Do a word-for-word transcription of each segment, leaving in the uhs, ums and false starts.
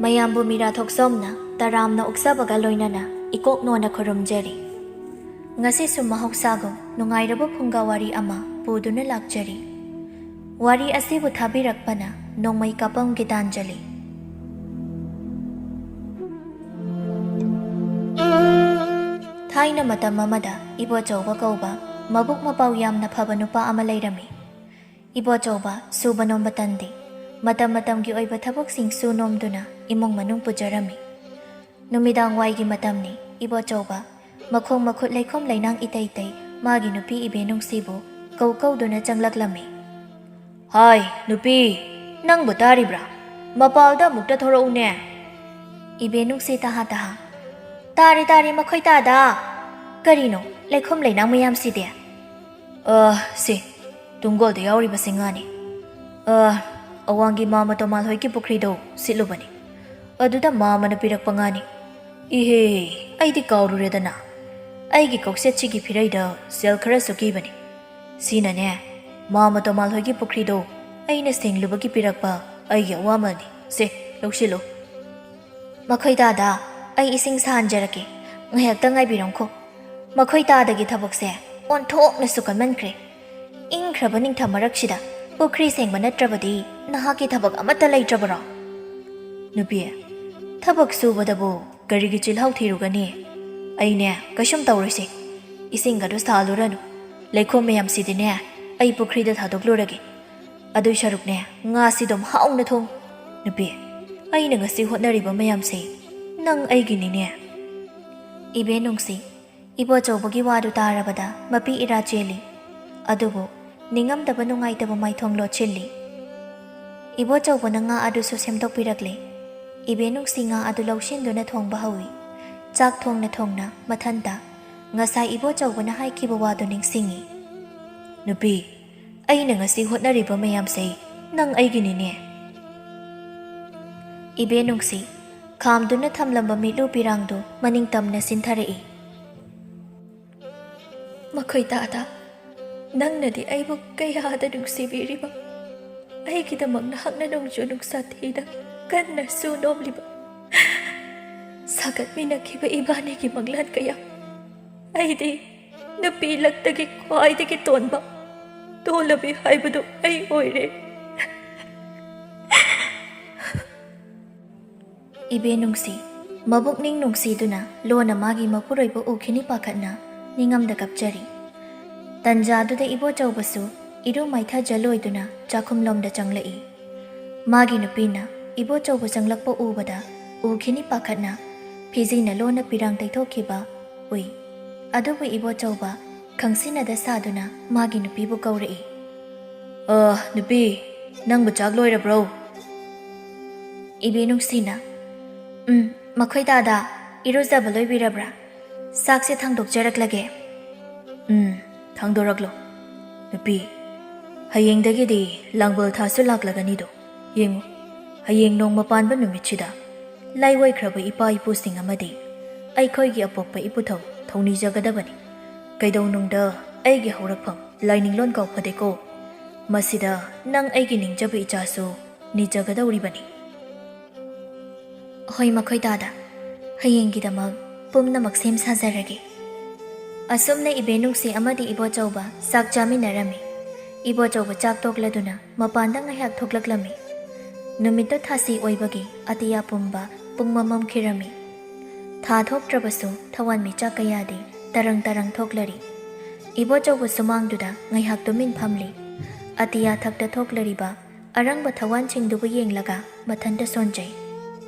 ꯃꯌꯥꯝꯕꯨ ꯃꯤꯔꯥ ꯊꯣꯛꯆꯣꯝꯅ ꯇꯔꯥꯝꯅ ꯑꯣꯛꯆꯕꯒ ꯂꯣꯏꯅꯅ ꯏꯀꯣꯛ ꯅꯣꯟꯅ ꯈꯨꯔꯨꯝꯖꯔꯤ꯫ ꯉꯁꯤꯁꯨ ꯃꯍꯧꯁꯥꯒꯨꯝ ꯅꯨꯡꯉꯥꯏꯔꯕ ꯐꯨꯡꯒꯥ ꯋꯥꯔꯤ ꯑꯃ ꯄꯨꯗꯨꯅ ꯂꯥꯛꯆꯔꯤ꯫ ꯋꯥꯔꯤ ꯑꯁꯤꯕꯨ ꯊꯥꯕꯤꯔꯛꯄꯅ ꯅꯣꯡꯃꯩ ꯀꯥꯄꯝ ꯒꯤꯇꯥꯟꯖꯂꯤ꯫ ꯊꯥꯏꯅ ꯃꯇꯝ ꯑꯃꯗ ꯏꯕꯣꯆꯧꯕ ꯀꯧꯕ ꯃꯕꯨꯛ ꯃꯄꯥꯎ ꯌꯥꯝꯅ ꯐꯕ ꯅꯨꯄꯥ ꯑꯃ ꯂꯩꯔꯝꯃꯤ꯫ ꯏꯕꯣꯆꯧꯕ ꯁꯨꯕ ꯅꯣꯝꯕ ꯇꯟꯗꯦ꯫ ꯃꯇꯝ ꯃꯇꯝꯒꯤ ꯑꯣꯏꯕ ꯊꯕꯛꯁꯤꯡ ꯁꯨ ꯅꯣꯝꯗꯨꯅ ꯏꯃꯨꯡ ꯃꯅꯨꯡ ꯄꯨꯖꯔꯝꯃꯤ꯫ ꯅꯨꯃꯤꯗꯥꯡ ꯋꯥꯏꯒꯤ ꯃꯇꯝꯅꯤ꯫ ꯏꯕꯣꯆꯧꯕ ꯃꯈꯣꯡ ꯃꯈꯨꯠ ꯂꯩꯈꯣꯝ ꯂꯩꯅꯥꯡ ꯏꯇꯩ ꯇꯩ ꯃꯥꯒꯤ ꯅꯨꯄꯤ ꯏꯕꯦꯅꯨꯡꯁꯤꯕꯨ ꯀꯧ ꯀꯧꯗꯨꯅ ꯆꯪꯂꯛꯂꯝꯃꯤ꯫ "ꯍꯥꯏ, ꯅꯨꯄꯤ, ꯅꯪꯕꯨ ꯇꯥꯔꯤꯕ꯭ꯔꯥ? ꯃꯄꯥꯜꯗ ꯑꯃꯨꯛꯇ ꯊꯣꯔꯛꯎꯅꯦ꯫" ꯏꯕꯦꯅꯨꯡꯁꯤ ꯇꯍꯥ ꯇꯍꯥ, "ꯇꯥꯔꯤ, ꯇꯥꯔꯤ, ꯃꯈꯣꯏ ꯇꯥꯗ꯫ ꯀꯔꯤꯅꯣ ꯂꯩꯈꯣꯝ ꯂꯩꯅꯥꯡ ꯃꯌꯥꯝꯁꯤꯗꯤ?" "ꯑ, ꯁꯤ ꯇꯨꯡꯒꯣꯜꯗ ꯌꯥꯎꯔꯤꯕꯁꯤ ꯉꯥꯅꯤ꯫ ꯑ, ꯑꯋꯥꯡꯒꯤ ꯃꯥꯃ ꯇꯣꯃꯥꯜ ꯍꯣꯏꯒꯤ ꯄꯨꯈ꯭ꯔꯤꯗꯣ ꯁꯤꯠꯂꯨꯕꯅꯤ꯫ ꯑꯗꯨꯗ ꯃꯥꯃꯅ ꯄꯤꯔꯛꯄ ꯉꯥꯅꯤ꯫ ꯏꯍꯦ, ꯑꯩꯗꯤ ꯀꯥꯎꯔꯨꯔꯦꯗꯅ꯫ ꯑꯩꯒꯤ ꯀꯣꯛꯁꯦꯠꯁꯤꯒꯤ ꯐꯤꯔꯩꯗ ꯁꯦꯜ ꯈꯔꯁꯨ ꯀꯤꯕꯅꯤ꯫ ꯁꯤꯅꯅꯦ, ꯃꯥꯃ ꯇꯣꯃꯥꯜ ꯍꯣꯏꯒꯤ ꯄꯨꯈ꯭ꯔꯤꯗꯣ ꯑꯩꯅ ꯁꯦꯡꯂꯨꯕꯒꯤ ꯄꯤꯔꯛꯄ ꯑꯩꯒꯤ ꯑꯋꯥꯃꯜꯅꯤ꯫ ꯁꯦ, ꯂꯧꯁꯤꯜꯂꯨ꯫" "ꯃꯈꯣꯏ ꯇꯥꯗ, ꯑꯩ ꯏꯁꯤꯡ ꯁꯥꯍꯟꯖꯔꯛꯀꯦ꯫ ꯉꯥꯏꯍꯥꯛꯇ ꯉꯥꯏꯕꯤꯔꯝꯈꯣ꯫" "ꯃꯈꯣꯏ ꯇꯥꯗꯒꯤ ꯊꯕꯛꯁꯦ ꯑꯣꯟꯊꯣꯛꯅꯁꯨ ꯀꯟꯃꯟꯈ꯭ꯔꯦ꯫ ꯏꯪꯈ꯭ꯔꯕ ꯅꯤꯡꯊꯝ ꯃꯔꯛꯁꯤꯗ ꯄꯨꯈ꯭ꯔꯤ ꯁꯦꯡꯕ ꯅꯠꯇ꯭ꯔꯕꯗꯤ ꯅꯍꯥꯛꯀꯤ ꯊꯕꯛ ꯑꯃꯠꯇ ꯂꯩꯇ꯭ꯔꯕꯔꯣ?" "ꯅꯨꯄꯤ, ꯊꯕꯛ ꯁꯨꯕꯗꯕꯨ ꯀꯔꯤꯒꯤ ꯆꯤꯜꯍꯥꯎ ꯊꯤꯔꯨꯒꯅꯤ? ꯑꯩꯅꯦ, ꯀꯩꯁꯨꯝ ꯇꯧꯔꯣꯏꯁꯦ꯫ ꯏꯁꯤꯡ ꯑꯗꯨ ꯁꯥꯍꯜꯂꯨꯔꯅꯨ꯫ ꯂꯩꯈꯣꯝ ꯃꯌꯥꯝꯁꯤꯗꯤꯅꯦ, ꯑꯩ ꯄꯨꯈ꯭ꯔꯤꯗ ꯊꯥꯗꯣꯛꯂꯨꯔꯒꯦ꯫ ꯑꯗꯨꯏ ꯁꯔꯨꯛꯅꯦ, ꯉꯥꯁꯤ ꯑꯗꯨꯝ ꯍꯥꯎꯅ ꯊꯣꯡ꯫ ꯅꯨꯄꯤ, ꯑꯩꯅ ꯉꯁꯤ ꯍꯣꯠꯅꯔꯤꯕ ꯃꯌꯥꯝꯁꯦ ꯅꯪ ꯑꯩꯒꯤꯅꯤꯅꯦ꯫" ꯏꯕꯦꯅꯨꯡꯁꯤ ꯏꯕꯣꯆꯧꯕꯒꯤ ꯋꯥꯗꯨ ꯇꯥꯔꯕꯗ ꯃꯄꯤ ꯏꯔꯥ ꯆꯦꯜꯂꯤ꯫ ꯑꯗꯨꯕꯨ ꯅꯤꯡꯉꯝꯗꯕ ꯅꯨꯡꯉꯥꯏꯇꯕ ꯃꯥꯏꯊꯣꯡ ꯂꯣꯠꯁꯤꯜꯂꯤ꯫ ꯏꯕꯣꯆꯧꯕꯅ ꯉꯥ ꯑꯗꯨꯁꯨ ꯁꯦꯝꯗꯣꯛꯄꯤꯔꯛꯂꯦ꯫ ꯏꯕꯦꯅꯨꯡꯁꯤ ꯉꯥ ꯑꯗꯨ ꯂꯧꯁꯤꯟꯗꯨꯅ ꯊꯣꯡꯕ ꯍꯧꯏ꯫ ꯆꯥꯛ ꯊꯣꯡꯅ ꯊꯣꯡꯅ ꯃꯊꯟꯇ ꯉꯁꯥꯏ ꯏꯕꯣꯆꯧꯕꯅ ꯍꯥꯏꯈꯤꯕ ꯋꯥꯗꯨ ꯅꯤꯡꯁꯤꯡꯏ꯫ "ꯅꯨꯄꯤ, ꯑꯩꯅ ꯉꯁꯤ ꯍꯣꯠꯅꯔꯤꯕ ꯃꯌꯥꯝꯁꯦ ꯅꯪ ꯑꯩꯒꯤꯅꯤꯅꯦ꯫" ꯏꯕꯦꯅꯨꯡꯁꯤ ꯈꯥꯝꯗꯨꯅ ꯊꯝꯂꯝꯕ ꯃꯤꯠꯂꯨ ꯄꯤꯔꯥꯡꯗꯨ ꯃꯅꯤꯡ ꯇꯝꯅ ꯁꯤꯟꯊꯔꯛꯏ꯫ "ꯃꯈꯣꯏ ꯇꯥꯗ, ꯅꯪꯅꯗꯤ ꯑꯩꯕꯨ ꯀꯌꯥꯗ ꯅꯨꯡꯁꯤꯕꯤꯔꯤꯕ? ꯑꯩꯒꯤꯗꯃꯛ ꯅꯍꯥꯛꯅ ꯅꯣꯡꯖꯨ ꯅꯨꯡꯁꯥ ꯊꯤꯗ ꯀꯟꯅꯁꯨ ꯅꯣꯝꯂꯤꯕ ꯁꯥꯒꯠꯃꯤꯟꯅꯈꯤꯕ ꯏꯕꯥꯅꯤꯒꯤ ꯃꯪꯂꯥꯟ ꯀꯌꯥ꯫ ꯑꯩꯗꯤ ꯅꯨꯄꯤ ꯂꯛꯇꯒꯤ ꯈ꯭ꯋꯥꯏꯗꯒꯤ ꯇꯣꯟꯕ, ꯇꯣꯜꯂꯕꯤ ꯍꯥꯏꯕꯗꯨ ꯑꯩ ꯑꯣꯏꯔꯦ꯫ ꯏꯕꯦ ꯅꯨꯡꯁꯤ, ꯃꯕꯨꯛꯅꯤꯡ ꯅꯨꯡꯁꯤꯗꯨꯅ ꯂꯣꯟꯅ ꯃꯥꯒꯤ ꯃꯄꯨꯔꯣꯏꯕ ꯎꯈꯤꯅꯤ ꯄꯥꯈꯠꯅ ꯅꯤꯡꯉꯝꯗ ꯀꯞꯆꯔꯤ꯫ ꯇꯟꯖꯥꯗꯨꯗ ꯏꯕꯣꯆꯧꯕꯁꯨ ꯏꯔꯨ ꯃꯥꯏꯊꯖ ꯂꯣꯏꯗꯨꯅ ꯆꯥꯛꯈꯨꯝꯂꯣꯝꯗ ꯆꯪꯂꯛꯏ꯫ ꯃꯥꯒꯤ ꯅꯨꯄꯤꯅ ꯏꯕꯣꯆꯧꯕ ꯆꯪꯂꯛꯄ ꯎꯕꯗ ꯎꯈꯤꯅꯤ ꯄꯥꯈꯠꯅ ꯐꯤꯖꯤꯅ ꯂꯣꯟꯅ ꯄꯤꯔꯥꯡ ꯇꯩꯊꯣꯛꯈꯤꯕ ꯎꯏ꯫ ꯑꯗꯨꯕꯨ ꯏꯕꯣꯆꯧꯕ ꯈꯪꯁꯤꯟꯅꯗ ꯁꯥꯗꯨꯅ ꯃꯥꯒꯤ ꯅꯨꯄꯤꯕꯨ ꯀꯧꯔꯛꯏ꯫ "ꯑ, ꯅꯨꯄꯤ, ꯅꯪꯕꯨ ꯆꯥꯛ ꯂꯣꯏꯔꯕ꯭ꯔꯣ?" ꯏꯕꯦ ꯅꯨꯡꯁꯤꯅ, "ꯎꯝ, ꯃꯈꯣꯏ ꯗꯥꯗꯥ, ꯏꯔꯨꯖꯕ ꯂꯣꯏꯕꯤꯔꯕ꯭ꯔꯥ? ꯆꯥꯛꯁꯦ ꯊꯥꯡꯗꯣꯛꯆꯔꯛꯂꯒꯦ꯫" "ꯎꯝ, ꯊꯥꯡꯗꯣꯔꯛꯂꯣ꯫ ꯅꯨꯄꯤ, ꯍꯌꯦꯡꯗꯒꯤꯗꯤ ꯂꯥꯡꯕꯜ ꯊꯥꯁꯨ ꯂꯥꯛꯂꯒꯅꯤꯗꯣ꯫ ꯌꯦꯡꯉꯨ, ꯍꯌꯦꯡ ꯅꯣꯡꯃ ꯄꯥꯟꯕ ꯅꯨꯃꯤꯠꯁꯤꯗ ꯂꯥꯏꯋꯥꯏꯈ꯭ꯔꯕ ꯏꯄꯥ ꯏꯄꯨꯁꯤꯡ ꯑꯃꯗꯤ ꯑꯩꯈꯣꯏꯒꯤ ꯑꯄꯣꯛꯄ ꯏꯄꯨꯊꯧ ꯊꯧꯅꯤꯖꯒꯗꯕꯅꯤ꯫ ꯀꯩꯗꯧꯅꯨꯡꯗ ꯑꯩꯒꯤ ꯍꯧꯔꯛꯐꯝ ꯂꯥꯏꯅꯤꯡꯂꯣꯟ ꯀꯥꯎꯐꯗꯦꯀꯣ꯫ ꯃꯁꯤꯗ ꯅꯪ ꯑꯩꯒꯤ ꯅꯤꯡꯖꯕ ꯏꯆꯥꯁꯨ ꯅꯤꯖꯒꯗꯧꯔꯤꯕꯅꯤ꯫" "ꯍꯣꯏ, ꯃꯈꯣꯏ ꯗꯥꯗꯥ, ꯍꯌꯦꯡꯒꯤꯗꯃꯛ ꯄꯨꯝꯅꯃꯛ ꯁꯦꯝ ꯁꯥꯖꯔꯒꯦ꯫" ꯑꯁꯨꯝꯅ ꯏꯕꯦ ꯅꯨꯡꯁꯤ ꯑꯃꯗꯤ ꯏꯕꯣꯆꯧꯕ ꯆꯥꯛ ꯆꯥꯃꯤꯟꯅꯔꯝꯃꯤ꯫ ꯏꯕꯣꯆꯧꯕ ꯆꯥꯛ ꯇꯣꯛꯂꯗꯨꯅ ꯃꯄꯥꯟꯗ ꯉꯥꯏꯍꯥꯛ ꯊꯣꯛꯂꯛꯂꯝꯃꯤ꯫ ꯅꯨꯃꯤꯠꯇꯨ ꯊꯥꯁꯤ ꯑꯣꯏꯕꯒꯤ ꯑꯇꯤꯌꯥ ꯄꯨꯝꯕ ꯄꯨꯡꯃꯝ ꯃꯝꯈꯤꯔꯝꯃꯤ꯫ ꯊꯥ ꯊꯣꯛꯇ꯭ꯔꯕꯁꯨ ꯊꯋꯥꯟꯃꯤꯆꯥꯛ ꯀꯌꯥꯗꯤ ꯇꯔꯪ ꯇꯔꯪ ꯊꯣꯛꯂꯔꯤ꯫ ꯏꯕꯣꯆꯧꯕ ꯁꯨꯃꯥꯡꯗꯨꯗ ꯉꯥꯏꯍꯥꯛ ꯇꯨꯃꯤꯟ ꯐꯝꯂꯤ꯫ ꯑꯇꯤꯌꯥ ꯊꯛꯇ ꯊꯣꯛꯂꯔꯤꯕ ꯑꯔꯪꯕ ꯊꯋꯥꯟꯁꯤꯡꯗꯨꯕꯨ ꯌꯦꯡꯂꯒ ꯃꯊꯟꯇ ꯁꯣꯟꯖꯩ꯫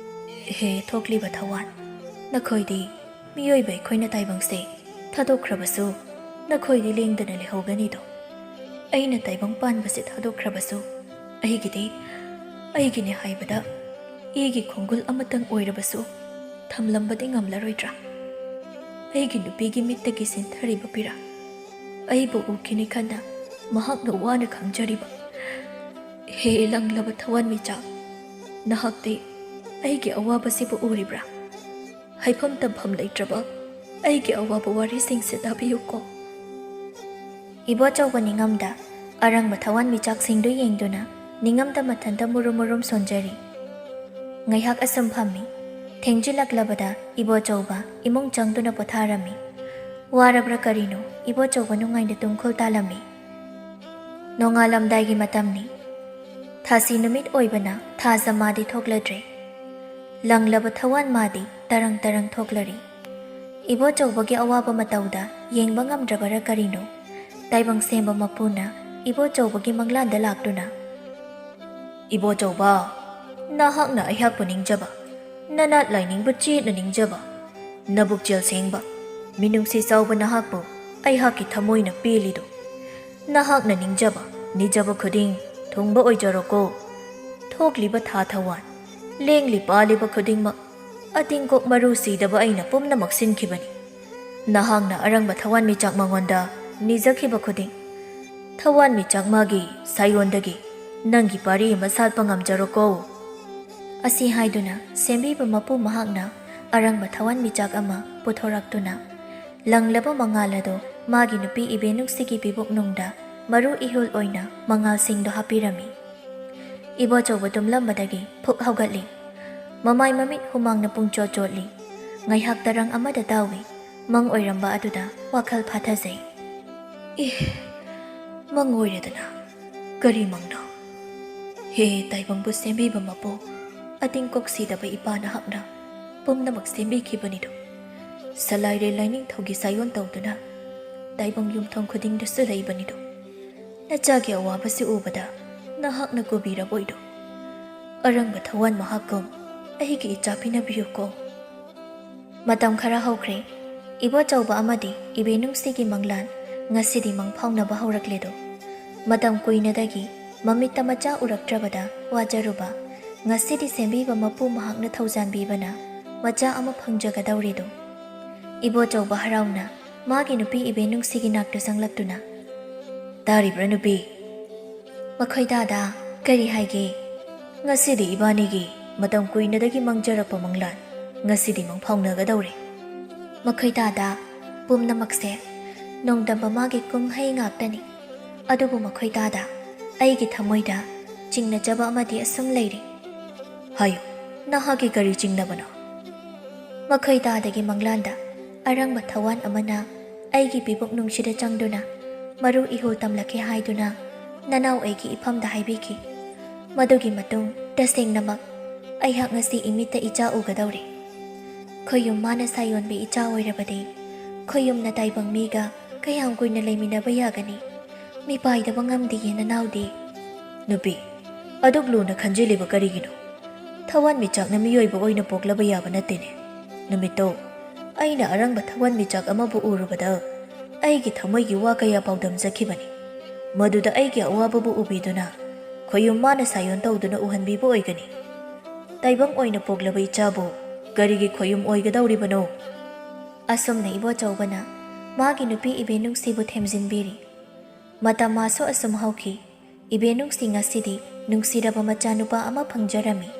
"ꯍꯦ ꯊꯣꯛꯂꯤꯕ ꯊꯋꯥꯟ, ꯅꯈꯣꯏꯗꯤ ꯃꯤꯑꯣꯏꯕ ꯑꯩꯈꯣꯏꯅ ꯇꯥꯏꯕꯪꯁꯦ ꯊꯥꯗꯣꯛꯈ꯭ꯔꯕꯁꯨ ꯅꯈꯣꯏꯗꯤ ꯂꯦꯡꯗꯅ ꯂꯩꯍꯧꯒꯅꯤꯗꯣ꯫ ꯑꯩꯅ ꯇꯥꯏꯕꯪ ꯄꯥꯟꯕꯁꯦ ꯊꯥꯗꯣꯛꯈ꯭ꯔꯕꯁꯨ ꯑꯩꯒꯤꯗꯤ ꯑꯩꯒꯤꯅꯦ ꯍꯥꯏꯕꯗ ꯏꯒꯤ ꯈꯣꯡꯒꯨꯜ ꯑꯃꯇꯪ ꯑꯣꯏꯔꯕꯁꯨ ꯊꯝꯂꯝꯕꯗꯤ ꯉꯝꯂꯔꯣꯏꯗ꯭ꯔꯥ? ꯑꯩꯒꯤ ꯅꯨꯄꯤꯒꯤ ꯃꯤꯠꯇꯒꯤ ꯆꯦꯟꯊꯔꯤꯕ ꯄꯤꯔꯥ ꯑꯩꯕꯨ ꯎꯈꯤꯅꯤ ꯈꯟꯅ ꯃꯍꯥꯛꯅ ꯋꯥꯅ ꯈꯪꯖꯔꯤꯕ꯫ ꯍꯦ ꯂꯪꯂꯕ ꯊꯋꯥꯟꯃꯤꯆꯥꯛ, ꯅꯍꯥꯛꯇꯤ ꯑꯩꯒꯤ ꯑꯋꯥꯕꯁꯤꯕꯨ ꯎꯔꯤꯕ꯭ꯔꯥ? ꯍꯥꯏꯐꯝ ꯇꯝꯐꯝ ꯂꯩꯇ꯭ꯔꯕ ꯑꯩꯒꯤ ꯑꯋꯥꯕ ꯋꯥꯔꯤꯁꯤꯡꯁꯦ ꯇꯥꯕꯤꯌꯨꯀꯣ꯫" ꯏꯕꯣꯆꯧꯕ ꯅꯤꯡꯉꯝꯗ ꯑꯔꯪꯕ ꯊꯋꯥꯟꯃꯤꯆꯥꯛꯁꯤꯡꯗꯨ ꯌꯦꯡꯗꯨꯅ ꯅꯤꯡꯉꯝꯗ ꯃꯊꯟꯇ ꯃꯨꯔꯨꯝ ꯃꯨꯔꯨꯝ ꯁꯣꯟꯖꯔꯤ꯫ ꯉꯥꯏꯍꯥꯛ ꯑꯁꯨꯝ ꯐꯝꯃꯤ꯫ ꯊꯦꯡꯖꯤꯜꯂꯛꯂꯕꯗ ꯏꯕꯣꯆꯧꯕ ꯏꯃꯨꯡ ꯆꯪꯗꯨꯅ ꯄꯣꯊꯥꯔꯝꯃꯤ꯫ ꯋꯥꯔꯕ꯭ꯔꯥ ꯀꯔꯤꯅꯣ, ꯏꯕꯣꯆꯧꯕ ꯅꯨꯡꯉꯥꯏꯅ ꯇꯨꯝꯈꯨꯜ ꯇꯥꯂꯝꯃꯤ꯫ ꯅꯣꯡꯉꯥꯜꯂꯝꯗꯥꯏꯒꯤ ꯃꯇꯝꯅꯤ꯫ ꯊꯥꯁꯤ ꯅꯨꯃꯤꯠ ꯑꯣꯏꯕꯅ ꯊꯥꯖ ꯃꯥꯗꯤ ꯊꯣꯛꯂꯗ꯭ꯔꯦ꯫ ꯂꯪꯂꯕ ꯊꯋꯥꯟ ꯃꯥꯗꯤ ꯇꯔꯪ ꯇꯔꯪ ꯊꯣꯛꯂꯔꯤ꯫ ꯏꯕꯣꯆꯧꯕꯒꯤ ꯑꯋꯥꯕ ꯃꯇꯧꯗ ꯌꯦꯡꯕ ꯉꯝꯗ꯭ꯔꯕꯔꯥ ꯀꯔꯤꯅꯣ, ꯇꯥꯏꯕꯪ ꯁꯦꯝꯕ ꯃꯄꯨꯅ ꯏꯕꯣꯆꯧꯕꯒꯤ ꯃꯪꯂꯥꯟꯗ ꯂꯥꯛꯇꯨꯅ, "ꯏꯕꯣꯆꯧꯕ, ꯅꯍꯥꯛꯅ ꯑꯩꯍꯥꯛꯄꯨ ꯅꯤꯡꯖꯕ, ꯅꯅꯥꯠ ꯂꯥꯏꯅꯤꯡꯕꯨ ꯆꯦꯠꯅ ꯅꯤꯡꯖꯕ, ꯅꯕꯨꯛꯆꯦꯜ ꯁꯦꯡꯕ, ꯃꯤꯅꯨꯡꯁꯤ ꯆꯥꯎꯕ ꯅꯍꯥꯛꯄꯨ ꯑꯩꯍꯥꯛꯀꯤ ꯊꯃꯣꯏꯅ ꯄꯦꯜꯂꯤꯗꯨ꯫ ꯅꯍꯥꯛꯅ ꯅꯤꯡꯖꯕ, ꯅꯤꯖꯕ ꯈꯨꯗꯤꯡ ꯊꯨꯡꯕ ꯑꯣꯏꯖꯔꯣꯀꯣ꯫ ꯊꯣꯛꯂꯤꯕ ꯊꯥ ꯊꯋꯥꯟ, ꯂꯦꯡꯂꯤ ꯄꯥꯜꯂꯤꯕ ꯈꯨꯗꯤꯡꯃꯛ ꯑꯇꯤꯡꯀꯣꯛ ꯃꯔꯨ ꯁꯤꯗꯕ ꯑꯩꯅ ꯄꯨꯝꯅꯃꯛ ꯁꯤꯟꯈꯤꯕꯅꯤ꯫ ꯅꯍꯥꯛꯅ ꯑꯔꯪꯕ ꯊꯋꯥꯟꯃꯤꯆꯥꯛ ꯃꯉꯣꯟꯗ ꯅꯤꯖꯈꯤꯕ ꯈꯨꯗꯤꯡ, ꯊꯋꯥꯟꯃꯤꯆꯥꯛ ꯃꯥꯒꯤ ꯁꯥꯏꯌꯣꯟꯗꯒꯤ ꯅꯪꯒꯤ ꯄꯥꯔꯤ ꯑꯃ ꯁꯥꯠꯄ ꯉꯝꯖꯔꯣꯀꯣ꯫" ꯑꯁꯤ ꯍꯥꯏꯗꯨꯅ ꯁꯦꯝꯕꯤꯕ ꯃꯄꯨ ꯃꯍꯥꯛꯅ ꯑꯔꯪꯕ ꯊꯋꯥꯟꯃꯤꯆꯥꯛ ꯑꯃ ꯄꯨꯊꯣꯔꯛꯇꯨꯅ, ꯂꯪꯂꯕ ꯃꯉꯥꯜ ꯑꯗꯨ ꯃꯥꯒꯤ ꯅꯨꯄꯤ ꯏꯕꯦꯅꯨꯡꯁꯤꯒꯤ ꯄꯤꯕꯨꯛꯅꯨꯡꯗ ꯃꯔꯨ ꯏꯍꯨꯜ ꯑꯣꯏꯅ ꯃꯉꯥꯜꯁꯤꯡꯗꯨ ꯍꯥꯞꯄꯤꯔꯝꯃꯤ꯫ ꯏꯕꯣꯆꯧꯕ ꯇꯨꯝꯂꯝꯕꯗꯒꯤ ꯐꯨꯛ ꯍꯧꯒꯠꯂꯤ꯫ ꯃꯃꯥꯏ ꯃꯃꯤꯠ ꯍꯨꯃꯥꯡꯅ ꯄꯨꯡꯆꯣꯠ ꯆꯣꯠꯂꯤ꯫ ꯉꯥꯏꯍꯥꯛ ꯇꯔꯪ ꯑꯃꯗ ꯇꯥꯎꯏ꯫ ꯃꯪ ꯑꯣꯏꯔꯝꯕ ꯑꯗꯨꯗ ꯋꯥꯈꯜ ꯐꯥꯊꯖꯩ꯫ "ꯏꯍ, ꯃꯪ ꯑꯣꯏꯔꯦꯗꯅ꯫ ꯀꯔꯤ ꯃꯪꯅꯣ? ꯍꯦ ꯇꯥꯏꯕꯪꯕꯨ ꯁꯦꯝꯕꯤꯕ ꯃꯄꯨ, ꯑꯇꯤꯡꯀꯣꯛ ꯁꯤꯗꯕ ꯏꯄꯥ ꯅꯍꯥꯛꯅ ꯄꯨꯝꯅꯃꯛ ꯁꯦꯝꯕꯤꯈꯤꯕꯅꯤꯗꯣ꯫ ꯁꯂꯥꯏꯔꯦꯜ ꯂꯥꯏꯅꯤꯡꯊꯧꯒꯤ ꯁꯥꯏꯌꯣꯟ ꯇꯧꯗꯨꯅ ꯇꯥꯏꯕꯪ ꯌꯨꯝꯊꯣꯡ ꯈꯨꯗꯤꯡꯗꯁꯨ ꯂꯩꯕꯅꯤꯗꯣ꯫ ꯅꯆꯥꯒꯤ ꯑꯋꯥꯕꯁꯤ ꯎꯕꯗ ꯅꯍꯥꯛꯅ ꯀꯨꯕꯤꯔꯕꯣꯏꯗꯣ꯫ ꯑꯔꯪꯕ ꯊꯋꯥꯟ ꯃꯍꯥꯛꯀꯨꯝ ꯑꯩꯒꯤ ꯏꯆꯥ ꯄꯤꯅꯕꯤꯌꯨꯀꯣ꯫" ꯃꯇꯝ ꯈꯔ ꯍꯧꯈ꯭ꯔꯦ꯫ ꯏꯕꯣꯆꯧꯕ ꯑꯃꯗꯤ ꯏꯕꯦꯅꯨꯡꯁꯤꯒꯤ ꯃꯪꯂꯥꯟ ꯉꯁꯤꯗꯤ ꯃꯪꯐꯥꯎꯅꯕ ꯍꯧꯔꯛꯂꯦꯗꯣ꯫ ꯃꯇꯝ ꯀꯨꯏꯅꯗꯒꯤ ꯃꯃꯤꯠꯇ ꯃꯆꯥ ꯎꯔꯛꯇ꯭ꯔꯕꯗ ꯋꯥꯖꯔꯨꯕ, ꯉꯁꯤꯗꯤ ꯁꯦꯝꯕꯤꯕ ꯃꯄꯨ ꯃꯍꯥꯛꯅ ꯊꯧꯖꯥꯟꯕꯤꯕꯅ ꯃꯆꯥ ꯑꯃ ꯐꯪꯖꯒꯗꯧꯔꯦꯗꯣ꯫ ꯏꯕꯣꯆꯧꯕ ꯍꯔꯥꯎꯅ ꯃꯥꯒꯤ ꯅꯨꯄꯤ ꯏꯕꯦꯅꯨꯡꯁꯤꯒꯤ ꯅꯥꯛꯇ ꯆꯪꯂꯛꯇꯨꯅ, "ꯇꯥꯔꯤꯕ꯭ꯔꯥ ꯅꯨꯄꯤ?" "ꯃꯈꯣꯏ ꯗꯥꯗꯥ, ꯀꯔꯤ ꯍꯥꯏꯒꯦ?" "ꯉꯁꯤꯗꯤ ꯏꯕꯥꯅꯤꯒꯤ ꯃꯇꯝ ꯀꯨꯏꯅꯗꯒꯤ ꯃꯪꯖꯔꯛꯄ ꯃꯪꯂꯥꯟ ꯉꯁꯤꯗꯤ ꯃꯪꯐꯥꯎꯅꯒꯗꯧꯔꯦ꯫" "ꯃꯈꯣꯏ ꯗꯥꯗꯥ, ꯄꯨꯝꯅꯃꯛꯁꯦ ꯅꯣꯡꯗꯝꯕ ꯃꯥꯒꯤ ꯀꯨꯝꯍꯩ ꯉꯥꯛꯇꯅꯤ꯫ ꯑꯗꯨꯕꯨ ꯃꯈꯣꯏ ꯗꯥꯗꯥ, ꯑꯩꯒꯤ ꯊꯃꯣꯏꯗ ꯆꯤꯡꯅꯖꯕ ꯑꯃꯗꯤ ꯑꯁꯨꯝ ꯂꯩꯔꯤ꯫" "ꯍꯥꯏꯌꯨ, ꯅꯍꯥꯛꯀꯤ ꯀꯔꯤ ꯆꯤꯡꯅꯕꯅꯣ? ꯃꯈꯣꯏ ꯇꯥꯗꯒꯤ ꯃꯪꯂꯥꯟꯗ ꯑꯔꯪꯕ ꯊꯋꯥꯟ ꯑꯃꯅ ꯑꯩꯒꯤ ꯄꯤꯕꯨꯛ ꯅꯨꯡꯁꯤꯗ ꯆꯪꯗꯨꯅ ꯃꯔꯨ ꯏꯍꯨꯜ ꯇꯝꯂꯛꯀꯦ ꯍꯥꯏꯗꯨꯅ ꯅꯅꯥꯎ ꯑꯩꯒꯤ ꯏꯐꯝꯗ ꯍꯥꯏꯕꯤꯈꯤ꯫ ꯃꯗꯨꯒꯤ ꯃꯇꯨꯡ ꯇꯁꯦꯡꯅꯃꯛ ꯑꯩꯍꯥꯛ ꯉꯁꯤ ꯏꯃꯤꯠꯇ ꯏꯆꯥ ꯎꯒꯗꯧꯔꯦ꯫ ꯈꯣꯌꯨꯝ ꯃꯥꯅ ꯁꯥꯌꯣꯟꯕꯤ ꯏꯆꯥ ꯑꯣꯏꯔꯕꯗꯤ ꯈꯣꯌꯨꯝꯅ ꯇꯥꯏꯕꯪ ꯃꯤꯒ ꯀꯌꯥꯝ ꯀꯨꯏꯅ ꯂꯩꯃꯤꯟꯅꯕ ꯌꯥꯒꯅꯤ? ꯃꯤꯄꯥꯏꯗꯕ ꯉꯝꯗꯤꯌꯦ ꯅꯅꯥꯎꯗꯤ꯫ ꯅꯨꯄꯤ, ꯑꯗꯨꯛ ꯂꯨꯅ ꯈꯟꯖꯤꯜꯂꯤꯕ ꯀꯔꯤꯒꯤꯅꯣ? ꯊꯋꯥꯟꯃꯤꯆꯥꯛꯅ ꯃꯤꯑꯣꯏꯕ ꯑꯣꯏꯅ ꯄꯣꯛꯂꯕ ꯌꯥꯕ ꯅꯠꯇꯦꯅꯦ꯫ ꯅꯨꯃꯤꯠꯇꯣ ꯑꯩꯅ ꯑꯔꯪꯕ ꯊꯋꯥꯟꯃꯤꯆꯥꯛ ꯑꯃꯕꯨ ꯎꯔꯨꯕꯗ ꯑꯩꯒꯤ ꯊꯃꯣꯏꯒꯤ ꯋꯥ ꯀꯌꯥ ꯄꯥꯎꯗꯝꯖꯈꯤꯕꯅꯤ꯫ ꯃꯗꯨꯗ ꯑꯩꯒꯤ ꯑꯋꯥꯕꯕꯨ ꯎꯕꯤꯗꯨꯅ ꯈꯣꯌꯨꯝ ꯃꯥꯅ ꯁꯥꯌꯣꯟ ꯇꯧꯗꯨꯅ ꯎꯍꯟꯕꯤꯕ ꯑꯣꯏꯒꯅꯤ꯫ ꯇꯥꯏꯕꯪ ꯑꯣꯏꯅ ꯄꯣꯛꯂꯕ ꯏꯆꯥꯕꯨ ꯀꯔꯤꯒꯤ ꯈꯣꯌꯨꯝ ꯑꯣꯏꯒꯗꯧꯔꯤꯕꯅꯣ? ꯑꯁꯨꯝꯅ ꯏꯕꯣꯆꯧꯕꯅ ꯃꯥꯒꯤ ꯅꯨꯄꯤ ꯏꯕꯦꯟꯅꯨꯡꯁꯤꯕꯨ ꯊꯦꯝꯖꯤꯟꯕꯤꯔꯤ꯫ ꯃꯇꯝ ꯃꯥꯁꯨ ꯑꯁꯨꯝ ꯍꯧꯈꯤ꯫ ꯏꯕꯦꯟꯅꯨꯡꯁꯤ ꯉꯁꯤꯗꯤ ꯅꯨꯡꯁꯤꯔꯕ ꯃꯆꯥꯅꯨꯄꯥ ꯑꯃ ꯐꯪꯖꯔꯝꯃꯤ꯫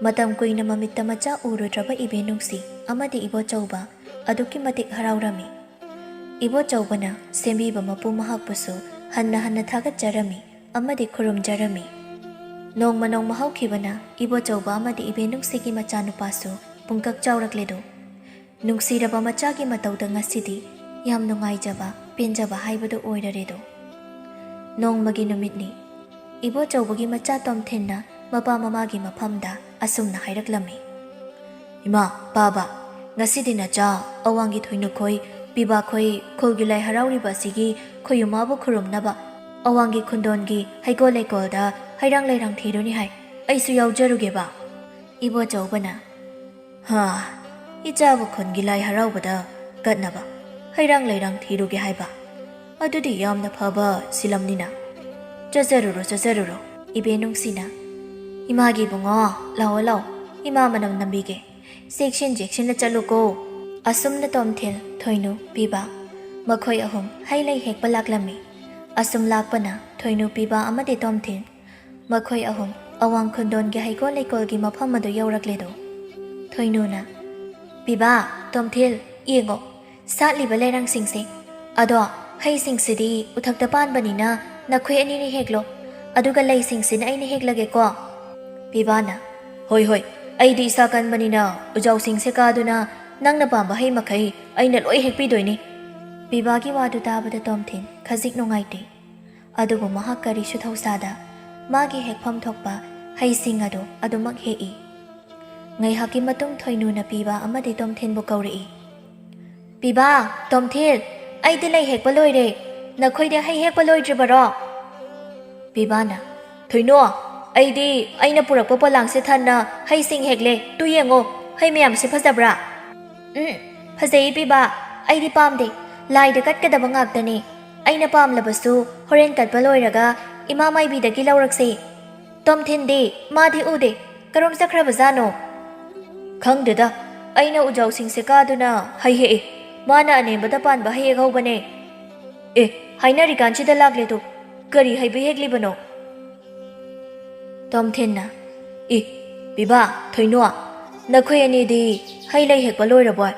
ꯃꯇꯝ ꯀꯨꯏꯅ ꯃꯃꯤꯠꯇ ꯃꯆꯥ ꯎꯔꯨꯗ꯭ꯔꯕ ꯏꯕꯦꯟꯅꯨꯡꯁꯤ ꯑꯃꯗꯤ ꯏꯕꯣꯆꯧꯕ ꯑꯗꯨꯛꯀꯤ ꯃꯇꯤꯛ ꯍꯔꯥꯎꯔꯝꯃꯤ꯫ ꯏꯕꯣꯆꯧꯕꯅ ꯁꯦꯝꯕꯤꯕ ꯃꯄꯨ ꯃꯍꯥꯛꯄꯨꯁꯨ ꯍꯟꯅ ꯍꯟꯅ ꯊꯥꯒꯠꯆꯔꯝꯃꯤ ꯑꯃꯗꯤ ꯈꯨꯔꯨꯝꯖꯔꯝꯃꯤ꯫ ꯅꯣꯡꯃ ꯅꯣꯡꯃ ꯍꯧꯈꯤꯕꯅ ꯏꯕꯣꯆꯧꯕ ꯑꯃꯗꯤ ꯏꯕꯦꯟꯅꯨꯡꯁꯤꯒꯤ ꯃꯆꯥꯅꯨꯄꯥꯁꯨ ꯄꯨꯡꯀꯛ ꯆꯥꯎꯔꯛꯂꯦꯗꯣ꯫ ꯅꯨꯡꯁꯤꯔꯕ ꯃꯆꯥꯒꯤ ꯃꯇꯧꯗ ꯉꯁꯤꯗꯤ ꯌꯥꯝ ꯅꯨꯡꯉꯥꯏꯖꯕ, ꯄꯦꯟꯖꯕ ꯍꯥꯏꯕꯗꯨ ꯑꯣꯏꯔꯔꯦꯗꯣ꯫ ꯅꯣꯡꯃꯒꯤ ꯅꯨꯃꯤꯠꯅꯤ꯫ ꯏꯕꯣꯆꯧꯕꯒꯤ ꯃꯆꯥ ꯇꯣꯝꯊꯤꯟꯅ ꯃꯄꯥ ꯃꯃꯥꯒꯤ ꯃꯐꯝꯗ ꯑꯁꯨꯝꯅ ꯍꯥꯏꯔꯛꯂꯝꯃꯤ, "ꯏꯃꯥ, ꯄꯥꯕ, ꯉꯁꯤꯗꯤ ꯅꯆꯥ ꯑꯋꯥꯡꯒꯤ ꯊꯣꯏꯅꯨꯈꯣꯏ, ꯄꯤꯕꯥꯈꯣꯏ ꯈꯨꯜꯒꯤ ꯂꯥꯏ ꯍꯔꯥꯎꯔꯤꯕ ꯑꯁꯤꯒꯤ ꯈꯣꯌꯨꯝ ꯃꯥꯕꯨ ꯈꯨꯔꯨꯝꯅꯕ ꯑꯋꯥꯡꯒꯤ ꯈꯨꯟꯗꯣꯟꯒꯤ ꯍꯩꯀꯣꯜ ꯂꯩꯀꯣꯜꯗ ꯍꯩꯔꯥꯡ ꯂꯩꯔꯥꯡ ꯊꯤꯔꯨꯅꯤ ꯍꯥꯏ꯫ ꯑꯩꯁꯨ ꯌꯥꯎꯖꯔꯨꯒꯦꯕ?" ꯏꯕꯣꯆꯧꯕꯅ, "ꯍꯥ, ꯏꯆꯥꯕꯨ ꯈꯨꯟꯒꯤ ꯂꯥꯏ ꯍꯔꯥꯎꯕꯗ ꯀꯠꯅꯕ ꯍꯩꯔꯥꯡ ꯂꯩꯔꯥꯡ ꯊꯤꯔꯨꯒꯦ ꯍꯥꯏꯕ? ꯑꯗꯨꯗꯤ ꯌꯥꯝꯅ ꯐꯕ ꯁꯤꯂꯝꯅꯤꯅ꯫ ꯆꯠꯆꯔꯨꯔꯣ, ꯆꯠꯆꯔꯨꯔꯣ꯫" ꯏꯕꯦꯟꯅꯨꯡꯁꯤꯅ, "ꯏꯃꯥꯒꯤ ꯏꯕꯨꯡꯉꯣ, ꯂꯥꯛꯑꯣ, ꯂꯥꯛꯑꯣ, ꯏꯃꯥ ꯃꯅꯝ ꯅꯝꯕꯤꯒꯦ꯫ ꯆꯦꯛꯁꯤꯟ ꯆꯦꯛꯁꯤꯟꯅ ꯆꯠꯂꯨꯀꯣ꯫" ꯑꯁꯨꯝꯅ ꯇꯣꯝꯊꯤꯜ, ꯊꯣꯏꯅꯨ, ꯄꯤꯕ ꯃꯈꯣꯏ ꯑꯍꯨꯝ ꯍꯩ ꯂꯩ ꯍꯦꯛꯄ ꯂꯥꯛꯂꯝꯃꯤ꯫ ꯑꯁꯨꯝ ꯂꯥꯛꯄꯅ ꯊꯣꯏꯅꯨ, ꯄꯤꯕ ꯑꯃꯗꯤ ꯇꯣꯝꯊꯤꯜ ꯃꯈꯣꯏ ꯑꯍꯨꯝ ꯑꯋꯥꯡ ꯈꯨꯟꯗꯣꯟꯒꯤ ꯍꯩꯀꯣꯜ ꯂꯩꯀꯣꯜꯒꯤ ꯃꯐꯝ ꯑꯗꯨ ꯌꯧꯔꯛꯂꯦꯗꯣ꯫ ꯊꯣꯏꯅꯨꯅ, "ꯄꯤꯕꯥ, ꯇꯣꯝꯊꯤꯜ, ꯌꯦꯡꯉꯣ, ꯁꯥꯠꯂꯤꯕ ꯂꯩꯔꯥꯡꯁꯤꯡꯁꯦ꯫ ꯑꯗꯣ ꯍꯩꯁꯤꯡꯁꯤꯗꯤ ꯎꯊꯛꯇ ꯄꯥꯟꯕꯅꯤꯅ ꯅꯈꯣꯏ ꯑꯅꯤꯅ ꯍꯦꯛꯂꯣ, ꯑꯗꯨꯒ ꯂꯩꯁꯤꯡꯁꯤꯅ ꯑꯩꯅ ꯍꯦꯛꯂꯒꯦꯀꯣ?" ꯄꯤꯕꯥꯅ, "ꯍꯣꯏ, ꯍꯣꯏ, ꯑꯩꯗꯤ ꯏꯁꯥ ꯀꯟꯕꯅꯤꯅ ꯎꯖꯥꯎꯁꯤꯡꯁꯦ ꯀꯥꯗꯨꯅ ꯅꯪꯅ ꯄꯥꯝꯕ ꯍꯩ ꯃꯈꯩ ꯑꯩꯅ ꯂꯣꯏ ꯍꯦꯛꯄꯤꯗꯣꯏꯅꯤ꯫" ꯄꯤꯕꯥꯒꯤ ꯋꯥꯗꯨ ꯇꯥꯕꯗ ꯇꯣꯝꯊꯤꯟ ꯈꯖꯤꯛ ꯅꯨꯡꯉꯥꯏꯇꯦ꯫ ꯑꯗꯨꯕꯨ ꯃꯍꯥꯛ ꯀꯔꯤꯁꯨ ꯊꯧꯁꯥꯗ ꯃꯥꯒꯤ ꯍꯦꯛꯐꯝ ꯊꯣꯛꯄ ꯍꯩꯁꯤꯡ ꯑꯗꯨ ꯑꯗꯨꯃꯛ ꯍꯦꯛꯏ꯫ ꯉꯥꯏꯍꯥꯛꯀꯤ ꯃꯇꯨꯡ ꯊꯣꯏꯅꯨꯅ ꯄꯤꯕ ꯑꯃꯗꯤ ꯇꯣꯝꯊꯤꯟꯕꯨ ꯀꯧꯔꯛꯏ꯫ "ꯄꯤꯕꯥ, ꯇꯣꯝꯊꯤꯟ, ꯑꯩꯗꯤ ꯂꯩ ꯍꯦꯛꯄ ꯂꯣꯏꯔꯦ꯫ ꯅꯈꯣꯏꯗꯤ ꯍꯩ ꯍꯦꯛꯄ ꯂꯣꯏꯗ꯭ꯔꯤꯕꯔꯣ?" ꯄꯤꯕꯥꯅ, "ꯊꯣꯏꯅꯣ, ꯑꯩꯗꯤ ꯑꯩꯅ ꯄꯨꯔꯛꯄ ꯄꯣꯂꯥꯡꯁꯦ ꯊꯟꯅ ꯍꯩꯁꯤꯡ ꯍꯦꯛꯂꯦ꯫ ꯇꯨ ꯌꯦꯡꯉꯣ, ꯍꯩ ꯃꯌꯥꯝꯁꯦ ꯐꯖꯕ꯭ꯔꯥ?" "ꯎꯝ, ꯐꯖꯩ ꯄꯤꯕꯥ꯫ ꯑꯩꯗꯤ ꯄꯥꯝꯗꯦ꯫ ꯂꯥꯏꯗ ꯀꯠꯀꯗꯕ ꯉꯥꯛꯇꯅꯤ꯫ ꯑꯩꯅ ꯄꯥꯝꯂꯕꯁꯨ ꯍꯣꯔꯦꯟ ꯀꯠꯄ ꯂꯣꯏꯔꯒ ꯏꯃꯥ ꯃꯥꯏꯕꯤꯗꯒꯤ ꯂꯧꯔꯛꯁꯦ꯫ ꯇꯣꯝꯊꯤꯟꯗꯤ? ꯃꯥꯗꯤ ꯎꯗꯦ꯫ ꯀꯔꯣꯝ ꯆꯠꯈ꯭ꯔꯕꯖꯥꯠꯅꯣ?" "ꯈꯪꯗꯦꯗ, ꯑꯩꯅ ꯎꯖꯥꯎꯁꯤꯡꯁꯦ ꯀꯥꯗꯨꯅ ꯍꯩ ꯍꯦꯛꯏ꯫ ꯃꯥꯅ ꯑꯅꯦꯝꯕꯗ ꯄꯥꯟꯕ ꯍꯩ ꯍꯦꯛꯍꯧꯕꯅꯦ꯫ ꯑꯦ, ꯍꯥꯏꯅꯔꯤꯀꯥꯟꯁꯤꯗ ꯂꯥꯛꯂꯦ ꯇꯨ꯫ ꯀꯔꯤ ꯍꯩꯕꯤ ꯍꯦꯛꯂꯤꯕꯅꯣ?" ꯇꯣꯝꯊꯤꯟꯅ, "ꯏ, ꯄꯤꯕꯥ, ꯊꯣꯏꯅꯣ, ꯅꯈꯣꯏ ꯑꯅꯤꯗꯤ ꯍꯩ ꯂꯩ ꯍꯦꯛꯄ ꯂꯣꯏꯔꯕꯣꯏ?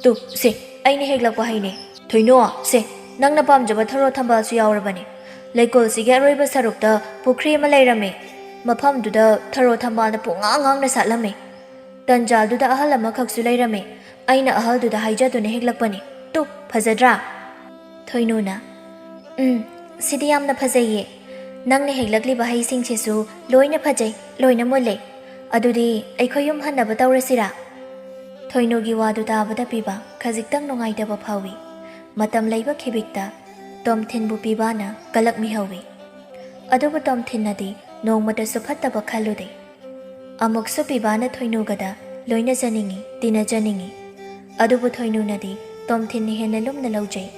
ꯇꯨ, ꯁꯦ, ꯑꯩꯅ ꯍꯦꯛꯂꯛꯄ ꯍꯩꯅꯦ꯫ ꯊꯣꯏꯅꯣ, ꯁꯦ, ꯅꯪꯅ ꯄꯥꯝꯖꯕ ꯊꯔꯣ ꯊꯝꯕꯥꯜꯁꯨ ꯌꯥꯎꯔꯕꯅꯦ꯫ ꯂꯩꯀꯣꯜꯁꯤꯒꯤ ꯑꯔꯣꯏꯕ ꯁꯔꯨꯛꯇ ꯄꯨꯈ꯭ꯔꯤ ꯑꯃ ꯂꯩꯔꯝꯃꯦ꯫ ꯃꯐꯝꯗꯨꯗ ꯊꯔꯣ ꯊꯝꯕꯥꯜꯅ ꯄꯨꯡꯉꯥꯡ ꯉꯥꯡꯅ ꯁꯥꯠꯂꯝꯃꯦ꯫ ꯇꯟꯖꯥꯜꯗꯨꯗ ꯑꯍꯜ ꯑꯃꯈꯛꯁꯨ ꯂꯩꯔꯝꯃꯦ꯫ ꯑꯩꯅ ꯑꯍꯜꯗꯨꯗ ꯍꯥꯏꯖꯗꯨꯅ ꯍꯦꯛꯂꯛꯄꯅꯦ꯫ ꯇꯨ, ꯐꯖꯗ꯭ꯔꯥ?" ꯊꯣꯏꯅꯨꯅ, "ꯎꯝ, ꯁꯤꯗꯤ ꯌꯥꯝꯅ ꯐꯖꯩꯌꯦ꯫ ꯅꯪꯅ ꯍꯦꯛꯂꯛꯂꯤꯕ ꯍꯩꯁꯤꯡꯁꯤꯁꯨ ꯂꯣꯏꯅ ꯐꯖꯩ, ꯂꯣꯏꯅ ꯃꯨꯜꯂꯦ꯫ ꯑꯗꯨꯗꯤ ꯑꯩꯈꯣꯏ ꯌꯨꯝ ꯍꯟꯅꯕ ꯇꯧꯔꯁꯤꯔꯥ?" ꯊꯣꯏꯅꯨꯒꯤ ꯋꯥꯗꯨ ꯇꯥꯕꯗ ꯄꯤꯕꯥ ꯈꯖꯤꯛꯇꯪ ꯅꯨꯡꯉꯥꯏꯇꯕ ꯐꯥꯎꯏ꯫ ꯃꯇꯝ ꯂꯩꯕ ꯈꯤꯕꯤꯛꯇ ꯇꯣꯝꯊꯤꯟꯕꯨ ꯄꯤꯕꯥꯅ ꯀꯂꯛꯃꯤꯍꯧꯏ꯫ ꯑꯗꯨꯕꯨ ꯇꯣꯝꯊꯤꯟꯅꯗꯤ ꯅꯣꯡꯃꯇꯁꯨ ꯐꯠꯇꯕ ꯈꯜꯂꯨꯗꯦ꯫ ꯑꯃꯨꯛꯁꯨ ꯄꯤꯕꯥꯅ ꯊꯣꯏꯅꯨꯒꯗ ꯂꯣꯏꯅꯖꯅꯤꯡꯏ, ꯇꯤꯟꯅꯖꯅꯤꯡꯏ꯫ ꯑꯗꯨꯕꯨ ꯊꯣꯏꯅꯨꯅꯗꯤ ꯇꯣꯝꯊꯤꯟꯅ ꯍꯦꯟꯅ ꯂꯨꯝꯅ ꯂꯧꯖꯩ꯫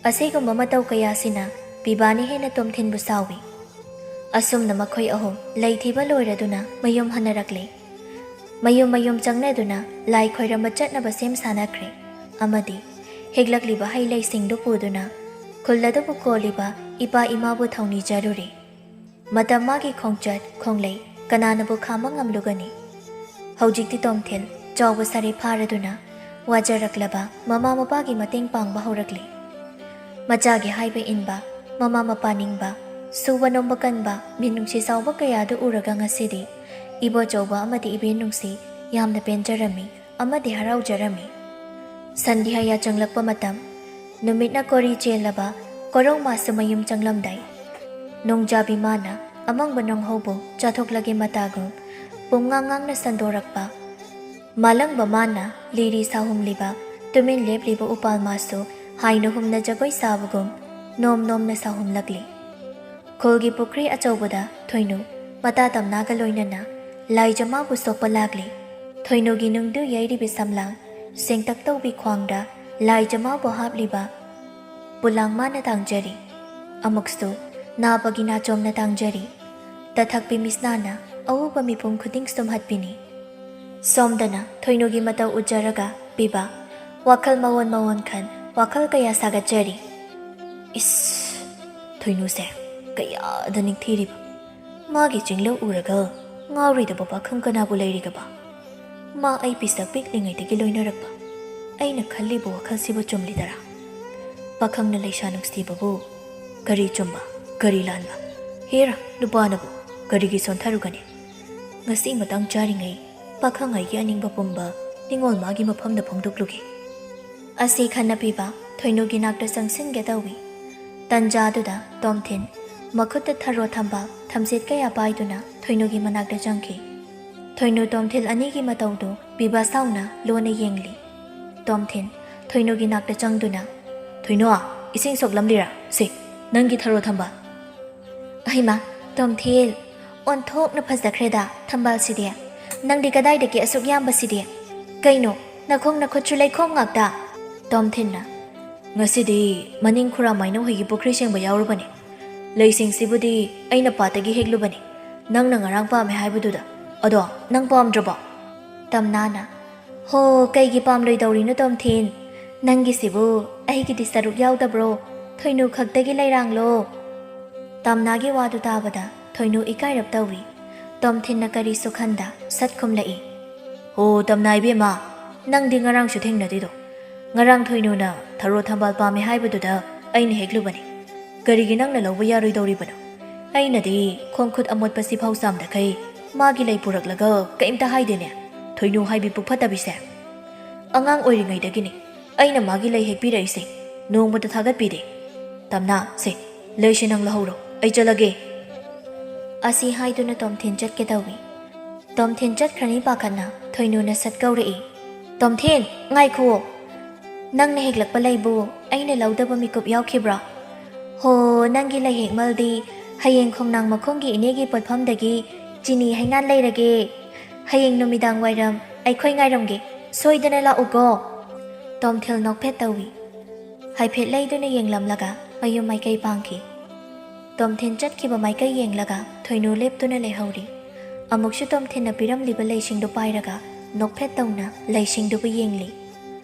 ꯑꯁꯤꯒꯨꯝꯕ ꯃꯇꯧ ꯀꯌꯥꯁꯤꯅ ꯄꯤꯕꯥꯅ ꯍꯦꯟꯅ ꯇꯣꯝꯊꯤꯟꯕꯨ ꯁꯥꯎꯏ꯫ ꯑꯁꯨꯝꯅ ꯃꯈꯣꯏ ꯑꯍꯨꯝ ꯂꯩꯊꯤꯕ ꯂꯣꯏꯔꯗꯨꯅ ꯃꯌꯨꯝ ꯍꯟꯅꯔꯛꯂꯦ꯫ ꯃꯌꯨꯝ ꯃꯌꯨꯝ ꯆꯪꯅꯗꯨꯅ ꯂꯥꯏ ꯈꯣꯏꯔꯝꯕ ꯆꯠꯅꯕ ꯁꯦꯝ ꯁꯥꯅꯈ꯭ꯔꯦ꯫ ꯑꯃꯗꯤ ꯍꯦꯛꯂꯛꯂꯤꯕ ꯍꯩ ꯂꯩꯁꯤꯡꯗꯨ ꯄꯨꯗꯨꯅ ꯈꯨꯜ ꯑꯗꯨꯕꯨ ꯀꯣꯜꯂꯤꯕ ꯏꯄꯥ ꯏꯃꯥꯕꯨ ꯊꯧꯅꯤꯖꯔꯨꯔꯦ꯫ ꯃꯇꯝ ꯃꯥꯒꯤ ꯈꯣꯡꯆꯠ ꯈꯣꯡꯂꯩ ꯀꯅꯥꯅꯕꯨ ꯈꯥꯝꯕ ꯉꯝꯂꯨꯒꯅꯤ? ꯍꯧꯖꯤꯛꯇꯤ ꯇꯣꯝꯊꯤꯟ ꯆꯥꯎꯕ ꯁꯥꯔꯦ ꯐꯥꯔꯗꯨꯅ ꯋꯥꯖꯔꯛꯂꯕ ꯃꯃꯥ ꯃꯄꯥꯒꯤ ꯃꯇꯦꯡ ꯄꯥꯡꯕ ꯍꯧꯔꯛꯂꯤ꯫ ꯃꯆꯥꯒꯤ ꯍꯥꯏꯕ ꯏꯟꯕ, ꯃꯃꯥ ꯃꯄꯥ ꯅꯤꯡꯕ, ꯁꯨꯕ ꯅꯣꯝꯕ ꯀꯟꯕ, ꯃꯤꯅꯨꯡꯁꯤ ꯆꯥꯎꯕ ꯀꯌꯥꯗꯨ ꯎꯔꯒ ꯉꯁꯤꯗꯤ ꯏꯕꯣꯆꯧꯕ ꯑꯃꯗꯤ ꯏꯕꯦꯟ ꯅꯨꯡꯁꯤ ꯌꯥꯝꯅ ꯄꯦꯟꯖꯔꯝꯃꯤ ꯑꯃꯗꯤ ꯍꯔꯥꯎꯖꯔꯝꯃꯤ꯫ ꯁꯟꯙ꯭ꯌꯥ ꯌꯥꯆꯪꯂꯛꯄ ꯃꯇꯝ, ꯅꯨꯃꯤꯠꯅ ꯀꯣꯔꯤ ꯆꯦꯜꯂꯕ ꯀꯣꯔꯧ ꯃꯥꯁꯨ ꯃꯌꯨꯝ ꯆꯪꯂꯝꯗꯥꯏ, ꯅꯣꯡꯖꯥꯕꯤ ꯃꯥꯅ ꯑꯃꯪꯕ ꯅꯣꯡꯍꯧꯕꯨ ꯆꯥꯊꯣꯛꯂꯒꯦ ꯃꯇꯥꯒꯨꯝ ꯄꯨꯝꯉꯥꯡ ꯉꯥꯡꯅ ꯁꯟꯗꯣꯔꯛꯄ, ꯃꯥꯂꯪꯕ ꯃꯥꯅ ꯂꯤꯔꯤ ꯁꯥꯍꯨꯝꯂꯤꯕ ꯇꯨꯃꯤꯟ ꯂꯦꯞꯂꯤꯕ ꯎꯄꯥꯜ ꯃꯥꯁꯨ ꯍꯥꯏꯅ ꯍꯨꯝꯅ ꯖꯒꯣꯏ ꯁꯥꯕꯒꯨꯝ ꯅꯣꯝ ꯅꯣꯝꯅ ꯁꯥꯍꯨꯝꯂꯛꯂꯤ꯫ ꯈꯨꯜꯒꯤ ꯄꯨꯈ꯭ꯔꯤ ꯑꯆꯧꯕꯗ ꯊꯣꯏꯅꯨ ꯃꯇꯥ ꯇꯝꯅꯥꯒ ꯂꯣꯏꯅꯅ ꯂꯥꯏꯖꯃꯥꯕꯨ ꯁꯣꯛꯄ ꯂꯥꯛꯂꯤ꯫ ꯊꯣꯏꯅꯨꯒꯤ ꯅꯨꯡꯗꯨ ꯌꯩꯔꯤꯕꯤ ꯁꯝꯂꯥꯡ, ꯁꯦꯡꯇꯛ ꯇꯧꯕꯤ ꯈ꯭ꯋꯥꯡꯗ ꯂꯥꯏꯖꯃꯥꯕꯨ ꯍꯥꯞꯂꯤꯕ ꯄꯨꯂꯥꯡ ꯃꯥꯅ ꯇꯥꯡꯖꯔꯤ꯫ ꯑꯃꯨꯛꯁꯨ ꯅꯥꯕꯒꯤ ꯅꯥꯆꯣꯝꯅ ꯇꯥꯡꯖꯔꯤ꯫ ꯇꯊꯛꯄꯤ ꯃꯤꯁꯅꯥꯅ ꯑꯎꯕ ꯃꯤꯄꯨꯝ ꯈꯨꯗꯤꯡ ꯁꯨꯝꯍꯠꯄꯤꯅꯤ꯫ ꯁꯣꯝꯗꯅ ꯊꯣꯏꯅꯨꯒꯤ ꯃꯇꯧ ꯎꯠꯆꯔꯒ ꯄꯤꯕ ꯋꯥꯈꯜ ꯃꯑꯣꯟ ꯃꯑꯣꯟ ꯈꯟ ꯋꯥꯈꯜ ꯀꯌꯥ ꯁꯥꯒꯠꯆꯔꯤ꯫ ꯏꯁ, ꯊꯣꯏꯅꯨꯁꯦ ꯀꯌꯥꯗ ꯅꯤꯡꯊꯤꯔꯤꯕ꯫ ꯃꯥꯒꯤ ꯆꯤꯡꯂꯧ ꯎꯔꯒ ꯉꯥꯎꯔꯣꯏꯗꯕ ꯄꯥꯈꯪ ꯀꯅꯥꯕꯨ ꯂꯩꯔꯤꯒꯕ? ꯃꯥ ꯑꯩ ꯄꯤꯁꯛ ꯄꯤꯛꯂꯤꯉꯩꯗꯒꯤ ꯂꯣꯏꯅꯔꯛꯄ꯫ ꯑꯩꯅ ꯈꯜꯂꯤꯕ ꯋꯥꯈꯜꯁꯤꯕꯨ ꯆꯨꯝꯂꯤꯗꯔꯥ? ꯄꯥꯈꯪꯅ ꯂꯩꯁꯥ ꯅꯨꯡꯁꯤꯕꯕꯨ ꯀꯔꯤ ꯆꯨꯝꯕ, ꯀꯔꯤ ꯂꯥꯟꯕ? ꯍꯦꯔꯥ, ꯅꯨꯄꯥꯅꯕꯨ ꯀꯔꯤꯒꯤ ꯁꯣꯟꯊꯔꯨꯒꯅꯤ? ꯉꯁꯤ ꯃꯇꯥꯡ ꯆꯥꯔꯤꯉꯩ ꯄꯥꯈꯪ ꯑꯩꯒꯤ ꯑꯅꯤꯡꯕ ꯄꯨꯝꯕ ꯅꯤꯡꯉꯣꯜ ꯃꯥꯒꯤ ꯃꯐꯝꯗ ꯐꯣꯡꯗꯣꯛꯂꯨꯒꯦ꯫ ꯑꯁꯤ ꯈꯟꯅ ꯄꯤꯕ ꯊꯣꯏꯅꯨꯒꯤ ꯅꯥꯛꯇ ꯆꯪꯁꯤꯟꯒꯦ ꯇꯧꯏ꯫ ꯇꯟꯖꯥꯗꯨꯗ ꯇꯣꯝꯊꯤꯟ ꯃꯈꯨꯠꯇ ꯊꯔꯣ ꯊꯝꯕꯥꯜ ꯊꯝꯆꯦꯠ ꯀꯌꯥ ꯄꯥꯏꯗꯨꯅ ꯊꯣꯏꯅꯨꯒꯤ ꯃꯅꯥꯛꯇ ꯆꯪꯈꯤ꯫ ꯊꯣꯏꯅꯨ ꯇꯣꯝꯊꯤꯟ ꯑꯅꯤꯒꯤ ꯃꯇꯧꯗꯨ ꯄꯤꯕ ꯁꯥꯎꯅ ꯂꯣꯟꯅ ꯌꯦꯡꯂꯤ꯫ ꯇꯣꯝꯊꯤꯟ ꯊꯣꯏꯅꯨꯒꯤ ꯅꯥꯛꯇ ꯆꯪꯗꯨꯅ, "ꯊꯣꯏꯅꯨ, ꯏꯁꯤꯡ ꯁꯣꯛꯂꯝꯂꯤꯔꯥ? ꯁꯤ, ꯅꯪꯒꯤ ꯊꯔꯣ ꯊꯝꯕꯥꯜ꯫" "ꯑꯍꯩꯃꯥ, ꯇꯣꯝꯊꯤꯟ, ꯑꯣꯟꯊꯣꯛꯅ ꯐꯖꯈ꯭ꯔꯦꯗ ꯊꯝꯕꯥꯜꯁꯤꯗꯤ꯫ ꯅꯪꯗꯤ ꯀꯗꯥꯏꯗꯒꯤ ꯑꯁꯨꯛ ꯌꯥꯝꯕꯁꯤꯗꯤ? ꯀꯩꯅꯣ, ꯅꯈꯣꯡ ꯅꯈꯨꯠꯁꯨ ꯂꯩꯈꯣꯝ ꯉꯥꯛꯇ?" ꯇꯣꯝꯊꯤꯟꯅ, "ꯉꯁꯤꯗꯤ ꯃꯅꯤꯡ ꯈꯨꯔꯥ ꯃꯥꯏꯅꯧ ꯍꯣꯏꯒꯤ ꯄꯨꯈ꯭ꯔꯤ ꯁꯦꯡꯕ ꯌꯥꯎꯔꯨꯕꯅꯤ꯫ ꯂꯩꯁꯤꯡꯁꯤꯕꯨꯗꯤ ꯑꯩꯅ ꯄꯥꯠꯇꯒꯤ ꯍꯦꯛꯂꯨꯕꯅꯤ꯫ ꯅꯪꯅ ꯉꯔꯥꯡ ꯄꯥꯝꯃꯦ ꯍꯥꯏꯕꯗꯨꯗ꯫ ꯑꯗꯣ ꯅꯪ ꯄꯥꯝꯗ꯭ꯔꯕꯣ?" ꯇꯝꯅꯥꯅ, "ꯍꯣ, ꯀꯩꯒꯤ ꯄꯥꯝꯂꯣꯏꯗꯧꯔꯤꯅꯣ ꯇꯣꯝꯊꯤꯟ? ꯅꯪꯒꯤꯁꯤꯕꯨ ꯑꯩꯒꯤꯗꯤ ꯁꯔꯨꯛ ꯌꯥꯎꯗꯕ꯭ꯔꯣ? ꯊꯣꯏꯅꯨ ꯈꯛꯇꯒꯤ ꯂꯩꯔꯥꯡꯂꯣ?" ꯇꯝꯅꯥꯒꯤ ꯋꯥꯗꯨ ꯇꯥꯕꯗ ꯊꯣꯏꯅꯨ ꯏꯀꯥꯏꯔꯞ ꯇꯧꯏ꯫ ꯇꯣꯝꯊꯤꯟꯅ ꯀꯔꯤꯁꯨ ꯈꯟꯗ ꯁꯠ ꯈꯨꯝꯂꯛꯏ꯫ "ꯍꯣ, ꯇꯝꯅꯥ ꯏꯕꯦꯝꯃ, ꯅꯪꯗꯤ ꯉꯔꯥꯡꯁꯨ ꯊꯦꯡꯅꯗꯣꯏꯗꯣ꯫ ꯉꯔꯥꯡ ꯊꯣꯏꯅꯨꯅ ꯊꯔꯣ ꯊꯝꯕꯥꯜ ꯄꯥꯝꯃꯦ ꯍꯥꯏꯕꯗꯨꯗ ꯑꯩꯅ ꯍꯦꯛꯂꯨꯕꯅꯤ꯫ ꯀꯔꯤꯒꯤ ꯅꯪꯅ ꯂꯧꯕ ꯌꯥꯔꯣꯏꯗꯧꯔꯤꯕꯅꯣ? ꯑꯩꯅꯗꯤ ꯈꯣꯡ ꯈꯨꯠ ꯑꯃꯣꯠꯄ ꯁꯤꯐꯥꯎ ꯆꯥꯝꯗꯈꯩ ꯃꯥꯒꯤ ꯂꯩ ꯄꯨꯔꯛꯂꯒ ꯀꯩꯝꯇ ꯍꯥꯏꯗꯦꯅꯦ, ꯊꯣꯏꯅꯨ ꯍꯥꯏꯕꯤ ꯄꯨꯛ ꯐꯠꯇꯕꯤꯁꯦ꯫ ꯑꯉꯥꯡ ꯑꯣꯏꯔꯤꯉꯩꯗꯒꯤꯅꯤ ꯑꯩꯅ ꯃꯥꯒꯤ ꯂꯩ ꯍꯦꯛꯄꯤꯔꯛꯏꯁꯦ, ꯅꯣꯡꯃꯇ ꯊꯥꯒꯠꯄꯤꯗꯦ꯫ "ꯇꯝꯅꯥ, ꯁꯦ, ꯂꯩꯁꯦ ꯅꯪ ꯂꯧꯍꯧꯔꯣ, ꯑꯩ ꯆꯠꯂꯒꯦ꯫" ꯑꯁꯤ ꯍꯥꯏꯗꯨꯅ ꯇꯣꯝꯊꯤꯟ ꯆꯠꯀꯦ ꯇꯧꯏ꯫ ꯇꯣꯝꯊꯤꯟ ꯆꯠꯈ꯭ꯔꯅꯤ ꯄꯥꯈꯠꯅ ꯊꯣꯏꯅꯨꯅ ꯁꯠ ꯀꯧꯔꯛꯏ, "ꯇꯣꯝꯊꯤꯟ, ꯉꯥꯏꯈꯨꯑꯣ꯫ ꯅꯪꯅ ꯍꯦꯛꯂꯛꯄ ꯂꯩꯕꯨ ꯑꯩꯅ ꯂꯧꯗꯕ ꯃꯤꯀꯨꯞ ꯌꯥꯎꯈꯤꯕ꯭ꯔꯣ? ꯍꯣ, ꯅꯪꯒꯤ ꯂꯩ ꯍꯦꯛꯃꯜꯗꯤ ꯍꯌꯦꯡ ꯈꯣꯡꯅꯥꯡ ꯃꯈꯣꯡꯒꯤ ꯏꯅꯦꯒꯤ ꯄꯣꯠꯐꯝꯗꯒꯤ ꯆꯤꯅꯤ ꯍꯩꯉꯥꯟ ꯂꯩꯔꯒꯦ꯫ ꯍꯌꯦꯡ ꯅꯨꯃꯤꯗꯥꯡ ꯋꯥꯏꯔꯝ ꯑꯩꯈꯣꯏ ꯉꯥꯏꯔꯝꯒꯦ꯫ ꯁꯣꯏꯗꯅ ꯂꯥꯛꯎꯀꯣ꯫" ꯇꯣꯝꯊꯤꯟ ꯅꯣꯛꯐꯦꯠ ꯇꯧꯏ꯫ ꯍꯥꯏꯐꯦꯠ ꯂꯩꯗꯨꯅ ꯌꯦꯡꯂꯝꯂꯒ ꯃꯌꯨꯝ ꯃꯥꯏꯀꯩ ꯄꯥꯡꯈꯤ꯫ ꯇꯣꯝꯊꯤꯟ ꯆꯠꯈꯤꯕ ꯃꯥꯏꯀꯩ ꯌꯦꯡꯂꯒ ꯊꯣꯏꯅꯨ ꯂꯦꯞꯇꯨꯅ ꯂꯩꯍꯧꯔꯤ꯫ ꯑꯃꯨꯛꯁꯨ ꯇꯣꯝꯊꯤꯟꯅ ꯄꯤꯔꯝꯂꯤꯕ ꯂꯩꯁꯤꯡꯗꯨ ꯄꯥꯏꯔꯒ ꯅꯣꯛꯐꯦꯠ ꯇꯧꯅ ꯂꯩꯁꯤꯡꯗꯨꯕꯨ ꯌꯦꯡꯂꯤ꯫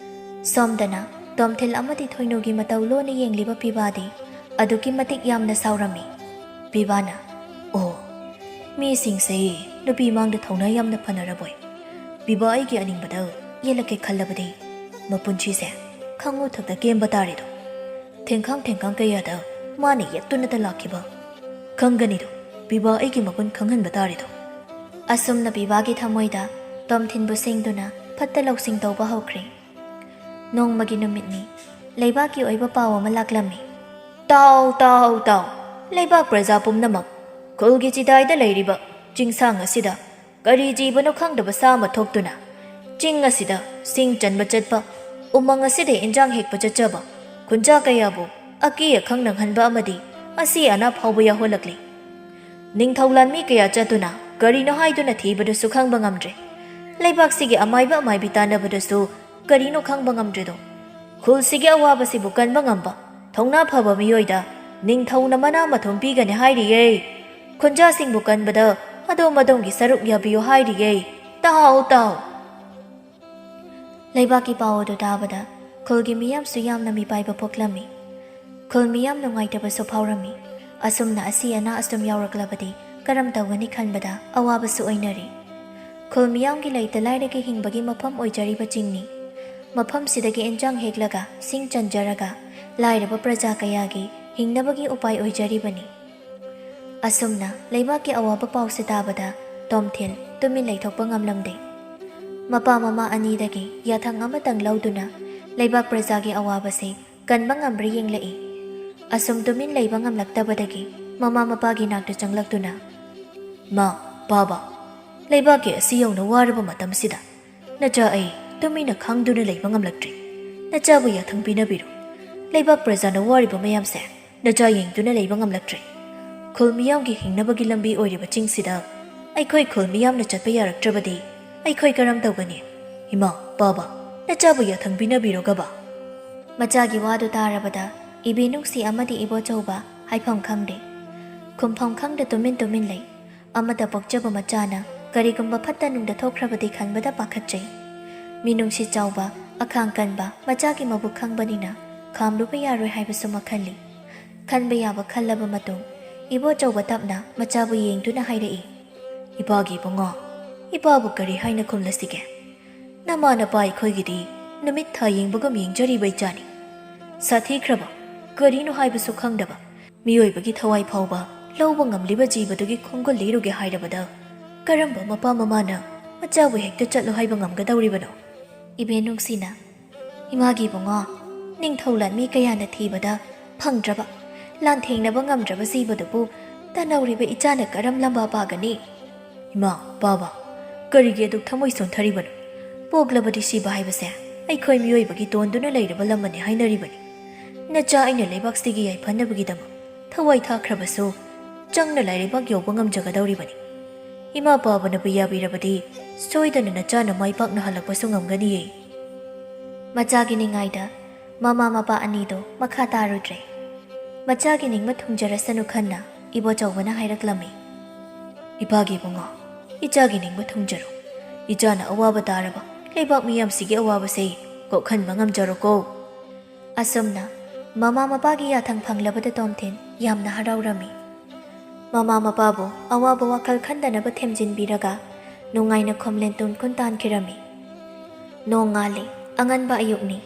ꯁꯣꯝꯗꯅ ꯇꯣꯝꯊꯤꯟ ꯑꯃꯗꯤ ꯊꯣꯏꯅꯨꯒꯤ ꯃꯇꯧ ꯂꯣꯟꯅ ꯌꯦꯡꯂꯤꯕ ꯄꯤꯕꯥꯗꯤ ꯑꯗꯨꯛꯀꯤ ꯃꯇꯤꯛ ꯌꯥꯝꯅ ꯁꯥꯎꯔꯝꯃꯤ꯫ ꯄꯤꯕꯥꯅ, "ꯑꯣ, ꯃꯤꯁꯤꯡꯁꯦ ꯅꯨꯄꯤ ꯃꯥꯡꯗ ꯊꯧꯅꯥ ꯌꯥꯝꯅ ꯐꯅꯔꯕꯣꯏ꯫ ꯄꯤꯕꯥ ꯑꯩꯒꯤ ꯑꯅꯤꯡꯕꯗ ꯌꯦꯜꯂꯛꯀꯦ ꯈꯜꯂꯕꯗꯤ ꯃꯄꯨꯟꯁꯤꯁꯦ ꯈꯪꯉꯨ ꯊꯛꯇ ꯀꯦꯝꯕ ꯇꯥꯔꯦꯗꯣ꯫ ꯊꯦꯡꯈꯥꯡ ꯊꯦꯡꯈꯥꯡ ꯀꯌꯥꯗ ꯃꯥꯅ ꯌꯦꯠꯇꯨꯅꯇ ꯂꯥꯛꯈꯤꯕ ꯈꯪꯒꯅꯤꯗꯣ, ꯄꯤꯕꯥ ꯑꯩꯒꯤ ꯃꯒꯨꯟ ꯈꯪꯍꯟꯕ ꯇꯥꯔꯦꯗꯣ꯫" ꯑꯁꯨꯝꯅ ꯄꯤꯕꯥꯒꯤ ꯊꯃꯣꯏꯗ ꯇꯣꯝꯊꯤꯟꯕꯨ ꯁꯦꯡꯗꯨꯅ ꯐꯠꯇ ꯂꯧꯁꯤꯡ ꯇꯧꯕ ꯍꯧꯈ꯭ꯔꯦ꯫ ꯅꯣꯡꯃꯒꯤ ꯅꯨꯃꯤꯠꯅꯤ꯫ ꯂꯩꯕꯥꯛꯀꯤ ꯑꯣꯏꯕ ꯄꯥꯎ ꯑꯃ ꯂꯥꯛꯂꯝꯃꯤ꯫ "ꯇꯥꯎ, ꯇꯥꯎ, ꯇꯥꯎ! ꯂꯩꯕꯥꯛ ꯄ꯭ꯔꯖꯥ ꯄꯨꯝꯅꯃꯛ, ꯈꯨꯜꯒꯤ ꯆꯤꯗꯥꯏꯗ ꯂꯩꯔꯤꯕ ꯆꯤꯡꯁꯥꯡ ꯑꯁꯤꯗ ꯀꯔꯤ ꯖꯤꯕꯅꯣ ꯈꯪꯗꯕ ꯁꯥ ꯑꯃ ꯊꯣꯛꯇꯨꯅ ꯆꯤꯡ ꯑꯁꯤꯗ ꯁꯤꯡ ꯆꯟꯕ ꯆꯠꯄ, ꯎꯃꯪ ꯑꯁꯤꯗ ꯏꯟꯖꯥꯡ ꯍꯦꯛꯄ ꯆꯠꯆꯕ ꯈꯨꯟꯖꯥ ꯀꯌꯥꯕꯨ ꯑꯀꯤ ꯑꯈꯪ ꯅꯪꯍꯟꯕ ꯑꯃꯗꯤ ꯑꯁꯤ ꯑꯅꯥ ꯐꯥꯎꯕ ꯌꯥꯎꯍꯜꯂꯛꯂꯤ꯫ ꯅꯤꯡꯊꯧ ꯂꯥꯟꯃꯤ ꯀꯌꯥ ꯆꯠꯇꯨꯅ ꯀꯔꯤꯅꯣ ꯍꯥꯏꯗꯨꯅ ꯊꯤꯕꯗꯁꯨ ꯈꯪꯕ ꯉꯝꯗ꯭ꯔꯦ꯫ ꯂꯩꯕꯥꯛꯁꯤꯒꯤ ꯑꯃꯥꯏꯕ ꯑꯃꯥꯏꯕꯤ ꯇꯥꯟꯅꯕꯗꯁꯨ ꯀꯔꯤꯅꯣ ꯈꯪꯕ ꯉꯝꯗ꯭ꯔꯦꯗꯣ꯫ ꯈꯨꯜꯁꯤꯒꯤ ꯑꯋꯥꯕꯁꯤꯕꯨ ꯀꯟꯕ ꯉꯝꯕ ꯊꯧꯅꯥ ꯐꯕ ꯃꯤꯑꯣꯏꯗ ꯅꯤꯡꯊꯧꯅ ꯃꯅꯥ ꯃꯊꯨꯝ ꯄꯤꯒꯅꯤ ꯍꯥꯏꯔꯤꯌꯦ꯫ ꯈꯨꯟꯖꯥꯁꯤꯡꯕꯨ ꯀꯟꯕꯗ ꯑꯗꯣꯝ ꯑꯗꯣꯝꯒꯤ ꯁꯔꯨꯛ ꯌꯥꯕꯤꯌꯨ ꯍꯥꯏꯔꯤꯌꯦ꯫ ꯇꯥꯎ, ꯇꯥꯎ!" ꯂꯩꯕꯥꯛꯀꯤ ꯄꯥꯎ ꯑꯗꯨ ꯇꯥꯕꯗ ꯈꯨꯜꯒꯤ ꯃꯤꯌꯥꯝꯁꯨ ꯌꯥꯝꯅ ꯃꯤꯄꯥꯏꯕ ꯄꯣꯛꯂꯝꯃꯤ꯫ ꯈꯨꯜ ꯃꯤꯌꯥꯝ ꯅꯨꯡꯉꯥꯏꯇꯕꯁꯨ ꯐꯥꯎꯔꯝꯃꯤ꯫ ꯑꯁꯨꯝꯅ ꯑꯁꯤ ꯑꯅꯥ ꯑꯁꯨꯝ ꯌꯥꯎꯔꯛꯂꯕꯗꯤ ꯀꯔꯝ ꯇꯧꯒꯅꯤ ꯈꯟꯕꯗ ꯑꯋꯥꯕꯁꯨ ꯑꯣꯏꯅꯔꯤ꯫ ꯈꯨꯜ ꯃꯤꯌꯥꯝꯒꯤ ꯂꯩꯇ ꯂꯥꯏꯔꯒꯤ ꯍꯤꯡꯕꯒꯤ ꯃꯐꯝ ꯑꯣꯏꯖꯔꯤꯕ ꯆꯤꯡꯅꯤ꯫ ꯃꯐꯝꯁꯤꯗꯒꯤ ꯏꯟꯖꯥꯡ ꯍꯦꯛꯂꯒ ꯁꯤꯡ ꯆꯟꯖꯔꯒ ꯂꯥꯏꯔꯕ ꯄ꯭ꯔꯖꯥ ꯀꯌꯥꯒꯤ ꯍꯤꯡꯅꯕꯒꯤ ꯎꯄꯥꯏ ꯑꯣꯏꯖꯔꯤꯕꯅꯤ꯫ ꯑꯁꯨꯝꯅ ꯂꯩꯕꯥꯛꯀꯤ ꯑꯋꯥꯕ ꯄꯥꯎꯁꯦ ꯇꯥꯕꯗ ꯇꯣꯝꯊꯤꯟ ꯇꯨꯃꯤꯟ ꯂꯩꯊꯣꯛꯄ ꯉꯝꯂꯝꯗꯦ꯫ ꯃꯄꯥ ꯃꯃꯥ ꯑꯅꯤꯗꯒꯤ ꯌꯥꯊꯪ ꯑꯃꯇꯪ ꯂꯧꯗꯨꯅ ꯂꯩꯕꯥꯛ ꯄ꯭ꯔꯖꯥꯒꯤ ꯑꯋꯥꯕꯁꯤ ꯀꯟꯕ ꯉꯝꯕ꯭ꯔꯥ ꯌꯦꯡꯂꯛꯏ꯫ ꯑꯁꯨꯝ ꯇꯨꯃꯤꯟ ꯂꯩꯕ ꯉꯝꯂꯛꯇꯕꯗꯒꯤ ꯃꯃꯥ ꯃꯄꯥꯒꯤ ꯅꯥꯛꯇ ꯆꯪꯂꯛꯇꯨꯅ, "ꯃꯥ, ꯄꯥꯕ, ꯂꯩꯕꯥꯛꯀꯤ ꯑꯁꯤ ꯌꯧꯅ ꯋꯥꯔꯕ ꯃꯇꯝꯁꯤꯗ ꯅꯆꯥ ꯑꯩ ꯇꯨꯃꯤꯟꯅ ꯈꯥꯡꯗꯨꯅ ꯂꯩꯕ ꯉꯝꯂꯛꯇ꯭ꯔꯦ꯫ ꯅꯆꯥꯕꯨ ꯌꯥꯊꯪ ꯄꯤꯅꯕꯤꯔꯣ꯫ ꯂꯩꯕꯥꯛ ꯄ꯭ꯔꯖꯥꯅ ꯋꯥꯔꯤꯕ ꯃꯌꯥꯝꯁꯦ ꯅꯆꯥ ꯌꯦꯡꯗꯨꯅ ꯂꯩꯕ ꯉꯝꯂꯛꯇ꯭ꯔꯦ꯫ ꯈꯨꯜ ꯃꯤꯌꯥꯝꯒꯤ ꯍꯤꯡꯅꯕꯒꯤ ꯂꯝꯕꯤ ꯑꯣꯏꯔꯤꯕ ꯆꯤꯡꯁꯤꯗ ꯑꯩꯈꯣꯏ ꯈꯨꯜ ꯃꯤꯌꯥꯝꯅ ꯆꯠꯄ ꯌꯥꯔꯛꯇ꯭ꯔꯕꯗꯤ ꯑꯩꯈꯣꯏ ꯀꯔꯝ ꯇꯧꯒꯅꯤ? ꯏꯃꯥ, ꯄꯥꯕ, ꯅꯆꯥꯕꯨ ꯌꯥꯊꯪ ꯄꯤꯅꯕꯤꯔꯣ ꯒꯕ꯫" ꯃꯆꯥꯒꯤ ꯋꯥꯗꯨ ꯇꯥꯔꯕꯗ ꯏꯕꯦꯅꯨꯡꯁꯤ ꯑꯃꯗꯤ ꯏꯕꯣꯆꯧꯕ ꯍꯥꯏꯐꯝ ꯈꯪꯗꯦ꯫ ꯈꯨꯝꯐꯝ ꯈꯪꯗ ꯇꯨꯃꯤꯟ ꯇꯨꯃꯤꯟ ꯂꯩ꯫ ꯑꯃꯠꯇ ꯄꯣꯛꯆꯕ ꯃꯆꯥꯅ ꯀꯔꯤꯒꯨꯝꯕ ꯐꯠꯇ ꯅꯨꯡꯗ ꯊꯣꯛꯈ꯭ꯔꯕꯗꯤ ꯈꯟꯕꯗ ꯄꯥꯈꯠꯆꯩ꯫ ꯃꯤꯅꯨꯡꯁꯤ ꯆꯥꯎꯕ, ꯑꯈꯥꯡ ꯀꯟꯕ ꯃꯆꯥꯒꯤ ꯃꯕꯨꯛ ꯈꯪꯕꯅꯤꯅ ꯈꯥꯝꯂꯨꯕ ꯌꯥꯔꯣꯏ ꯍꯥꯏꯕꯁꯨ ꯃꯈꯜꯂꯤ꯫ ꯈꯟꯕ ꯌꯥꯕ ꯈꯜꯂꯕ ꯃꯇꯨꯡ ꯏꯕꯣꯆꯧꯕ ꯇꯞꯅ ꯃꯆꯥꯕꯨ ꯌꯦꯡꯗꯨꯅ ꯍꯥꯏꯔꯛꯏ, "ꯏꯄꯥꯒꯤ ꯏꯕꯨꯡꯉꯣ, ꯏꯄꯥꯕꯨ ꯀꯔꯤ ꯍꯥꯏꯅ ꯈꯨꯝꯂꯁꯤꯒꯦ? ꯅꯃꯥ ꯅꯄꯥ ꯑꯩꯈꯣꯏꯒꯤꯗꯤ ꯅꯨꯃꯤꯠ ꯊꯥ ꯌꯦꯡꯕꯒꯨꯝ ꯌꯦꯡꯖꯔꯤꯕ ꯏꯆꯥꯅꯤ꯫ ꯁꯥꯊꯤꯈ꯭ꯔꯕ, ꯀꯔꯤꯅꯣ ꯍꯥꯏꯕꯁꯨ ꯈꯪꯗꯕ ꯃꯤꯑꯣꯏꯕꯒꯤ ꯊꯋꯥꯏ ꯐꯥꯎꯕ ꯂꯧꯕ ꯉꯝꯂꯤꯕ ꯖꯤꯕꯗꯨꯒꯤ ꯈꯣꯡꯒꯨꯜ ꯂꯤꯔꯨꯒꯦ ꯍꯥꯏꯔꯕꯗ ꯀꯔꯝꯕ ꯃꯄꯥ ꯃꯃꯥꯅ ꯃꯆꯥꯕꯨ ꯍꯦꯛꯇ ꯆꯠꯂꯣ ꯍꯥꯏꯕ ꯉꯝꯒꯗꯧꯔꯤꯕꯅꯣ?" ꯏꯕꯦꯅꯨꯡꯁꯤꯅ, "ꯏꯃꯥꯒꯤ ꯏꯕꯨꯡꯉꯣ, ꯅꯤꯡꯊꯧ ꯂꯥꯟꯃꯤ ꯀꯌꯥꯅ ꯊꯤꯕꯗ ꯐꯪꯗ꯭ꯔꯕ, ꯂꯥꯟꯊꯦꯡꯅꯕ ꯉꯝꯗ꯭ꯔꯕ ꯖꯤꯕꯗꯨꯕꯨ ꯇꯥꯟꯅꯧꯔꯤꯕ ꯏꯆꯥꯅ ꯀꯔꯝ ꯂꯝꯕꯥ ꯄꯥꯒꯅꯤ?" "ꯏꯃꯥ, ꯄꯥꯕ, ꯀꯔꯤꯒꯤ ꯑꯗꯨꯛ ꯊꯃꯣꯏ ꯁꯣꯟꯊꯔꯤꯕꯅꯣ? ꯄꯣꯛꯂꯕꯗꯤ ꯁꯤꯕ ꯍꯥꯏꯕꯁꯦ ꯑꯩꯈꯣꯏ ꯃꯤꯑꯣꯏꯕꯒꯤ ꯇꯣꯟꯗꯨꯅ ꯂꯩꯔꯕ ꯂꯝꯕꯅꯤ ꯍꯥꯏꯅꯔꯤꯕꯅꯤ꯫ ꯅꯆꯥ ꯑꯩꯅ ꯂꯩꯕꯥꯛꯁꯤꯒꯤ ꯌꯥꯏꯐꯅꯕꯒꯤꯗꯃꯛ ꯊꯋꯥꯏ ꯊꯥꯈ꯭ꯔꯕꯁꯨ ꯆꯪꯅ ꯂꯥꯏꯔꯩꯕꯥꯛ ꯌꯧꯕ ꯉꯝꯖꯒꯗꯧꯔꯤꯕꯅꯤ꯫ ꯏꯃꯥ ꯄꯥꯕꯅꯕꯨ ꯌꯥꯕꯤꯔꯕꯗꯤ ꯁꯣꯏꯗꯅ ꯅꯆꯥꯅ ꯃꯥꯏ ꯄꯥꯛꯅ ꯍꯜꯂꯛꯄꯁꯨ ꯉꯝꯒꯅꯤꯌꯦ꯫" ꯃꯆꯥꯒꯤ ꯅꯤꯡꯉꯥꯏꯗ ꯃꯃꯥ ꯃꯄꯥ ꯑꯅꯤꯗꯣ ꯃꯈꯥ ꯇꯥꯔꯨꯗ꯭ꯔꯦ꯫ ꯃꯆꯥꯒꯤ ꯅꯤꯡꯕ ꯊꯨꯡꯖꯔꯁꯅꯨ ꯈꯟꯅ ꯏꯕꯣꯆꯧꯕꯅ ꯍꯥꯏꯔꯛꯂꯝꯃꯤ, "ꯏꯄꯥꯒꯤ ꯏꯕꯨꯡꯉꯣ, ꯏꯆꯥꯒꯤ ꯅꯤꯡꯕ ꯊꯨꯡꯖꯔꯣ꯫ ꯏꯆꯥꯅ ꯑꯋꯥꯕ ꯇꯥꯔꯕ ꯂꯩꯕꯥꯛ ꯃꯤꯌꯥꯝꯁꯤꯒꯤ ꯑꯋꯥꯕꯁꯦ ꯀꯣꯛꯍꯟꯕ ꯉꯝꯖꯔꯣꯀꯣ꯫" ꯑꯁꯨꯝꯅ ꯃꯃꯥ ꯃꯄꯥꯒꯤ ꯌꯥꯊꯪ ꯐꯪꯂꯕꯗ ꯇꯣꯝꯊꯤꯟ ꯌꯥꯝꯅ ꯍꯔꯥꯎꯔꯝꯃꯤ꯫ ꯃꯃꯥ ꯃꯄꯥꯕꯨ ꯑꯋꯥꯕ ꯋꯥꯈꯜ ꯈꯟꯗꯅꯕ ꯊꯦꯝꯖꯤꯟꯕꯤꯔꯒ ꯅꯨꯡꯉꯥꯏꯅ ꯈꯣꯝꯂꯦꯟ ꯇꯨꯝ ꯈꯨꯟ ꯇꯥꯟꯈꯤꯔꯝꯃꯤ꯫ ꯅꯣꯡ ꯉꯥꯜꯂꯤ꯫ ꯑꯉꯟꯕ ꯑꯌꯨꯛꯅꯤ꯫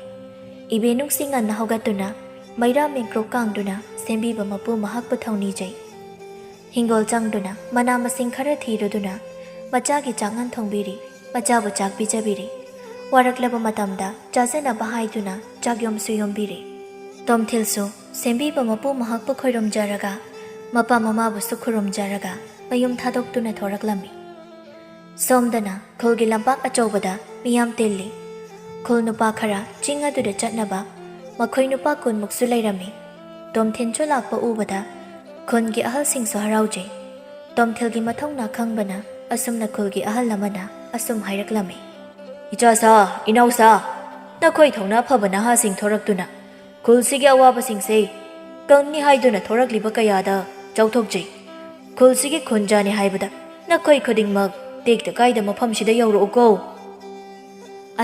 ꯏꯕꯦꯅꯨꯡꯁꯤ ꯉꯟꯅ ꯍꯧꯒꯠꯇꯨꯅ ꯃꯩꯔꯥ ꯃꯦꯡꯀ꯭ꯔꯣꯛ ꯀꯥꯡꯗꯨꯅ ꯁꯦꯝꯕꯤꯕ ꯃꯄꯨ ꯃꯍꯥꯛꯄꯨ ꯊꯧꯅꯤꯖꯩ꯫ ꯍꯤꯡꯒꯣꯜ ꯆꯪꯗꯨꯅ ꯃꯅꯥ ꯃꯁꯤꯡ ꯈꯔ ꯊꯤꯔꯨꯗꯨꯅ ꯃꯆꯥꯒꯤ ꯆꯥꯛꯉꯟ ꯊꯣꯡꯕꯤꯔꯤ, ꯃꯆꯥꯕꯨ ꯆꯥꯛ ꯄꯤꯖꯕꯤꯔꯤ꯫ ꯋꯥꯔꯛꯂꯕ ꯃꯇꯝꯗ ꯆꯥꯖꯅꯕ ꯍꯥꯏꯗꯨꯅ ꯆꯥꯛ ꯌꯣꯝꯁꯨ ꯌꯣꯝꯕꯤꯔꯤ꯫ ꯇꯣꯝꯊꯤꯜꯁꯨ ꯁꯦꯝꯕꯤꯕ ꯃꯄꯨ ꯃꯍꯥꯛꯄꯨ ꯈꯣꯏꯔꯨꯝꯖꯔꯒ, ꯃꯄꯥ ꯃꯃꯥꯕꯨꯁꯨ ꯈꯨꯔꯨꯝꯖꯔꯒ ꯃꯌꯨꯝ ꯊꯥꯗꯣꯛꯇꯨꯅ ꯊꯣꯔꯛꯂꯝꯃꯤ꯫ ꯁꯣꯝꯗꯅ ꯈꯨꯜꯒꯤ ꯂꯝꯄꯥꯛ ꯑꯆꯧꯕꯗ ꯃꯤꯌꯥꯝ ꯇꯤꯜꯂꯤ꯫ ꯈꯨꯜ ꯅꯨꯄꯥ ꯈꯔ ꯆꯤꯡ ꯑꯗꯨꯗ ꯆꯠꯅꯕ ꯃꯈꯣꯏ ꯅꯨꯄꯥ ꯀꯨꯟꯃꯨꯛꯁꯨ ꯂꯩꯔꯝꯃꯤ꯫ ꯇꯣꯝꯊꯤꯟꯁꯨ ꯂꯥꯛꯄ ꯎꯕꯗ ꯈꯨꯟꯒꯤ ꯑꯍꯜꯁꯤꯡꯁꯨ ꯍꯔꯥꯎꯖꯩ꯫ ꯇꯣꯝꯊꯤꯜꯒꯤ ꯃꯊꯧꯅꯥ ꯈꯪꯕꯅ ꯑꯁꯨꯝꯅ ꯈꯨꯜꯒꯤ ꯑꯍꯜ ꯑꯃꯅ ꯑꯁꯨꯝ ꯍꯥꯏꯔꯛꯂꯝꯃꯤ, "ꯏꯆꯥꯁꯥ, ꯏꯅꯥꯎꯁꯥ, ꯅꯈꯣꯏ ꯊꯧꯅꯥ ꯐꯕ ꯅꯍꯥꯁꯤꯡ ꯊꯣꯔꯛꯇꯨꯅ ꯈꯨꯜꯁꯤꯒꯤ ꯑꯋꯥꯕꯁꯤꯡꯁꯦ ꯀꯪꯅꯤ ꯍꯥꯏꯗꯨꯅ ꯊꯣꯔꯛꯂꯤꯕ ꯀꯌꯥꯗ ꯆꯥꯎꯊꯣꯛꯆꯩ꯫ ꯈꯨꯜꯁꯤꯒꯤ ꯈꯨꯟꯖꯥꯅꯤ ꯍꯥꯏꯕꯗ ꯅꯈꯣꯏ ꯈꯨꯗꯤꯡꯃꯛ ꯇꯦꯛꯇ ꯀꯥꯏꯗ ꯃꯐꯝꯁꯤꯗ ꯌꯧꯔꯛꯎꯀꯣ꯫"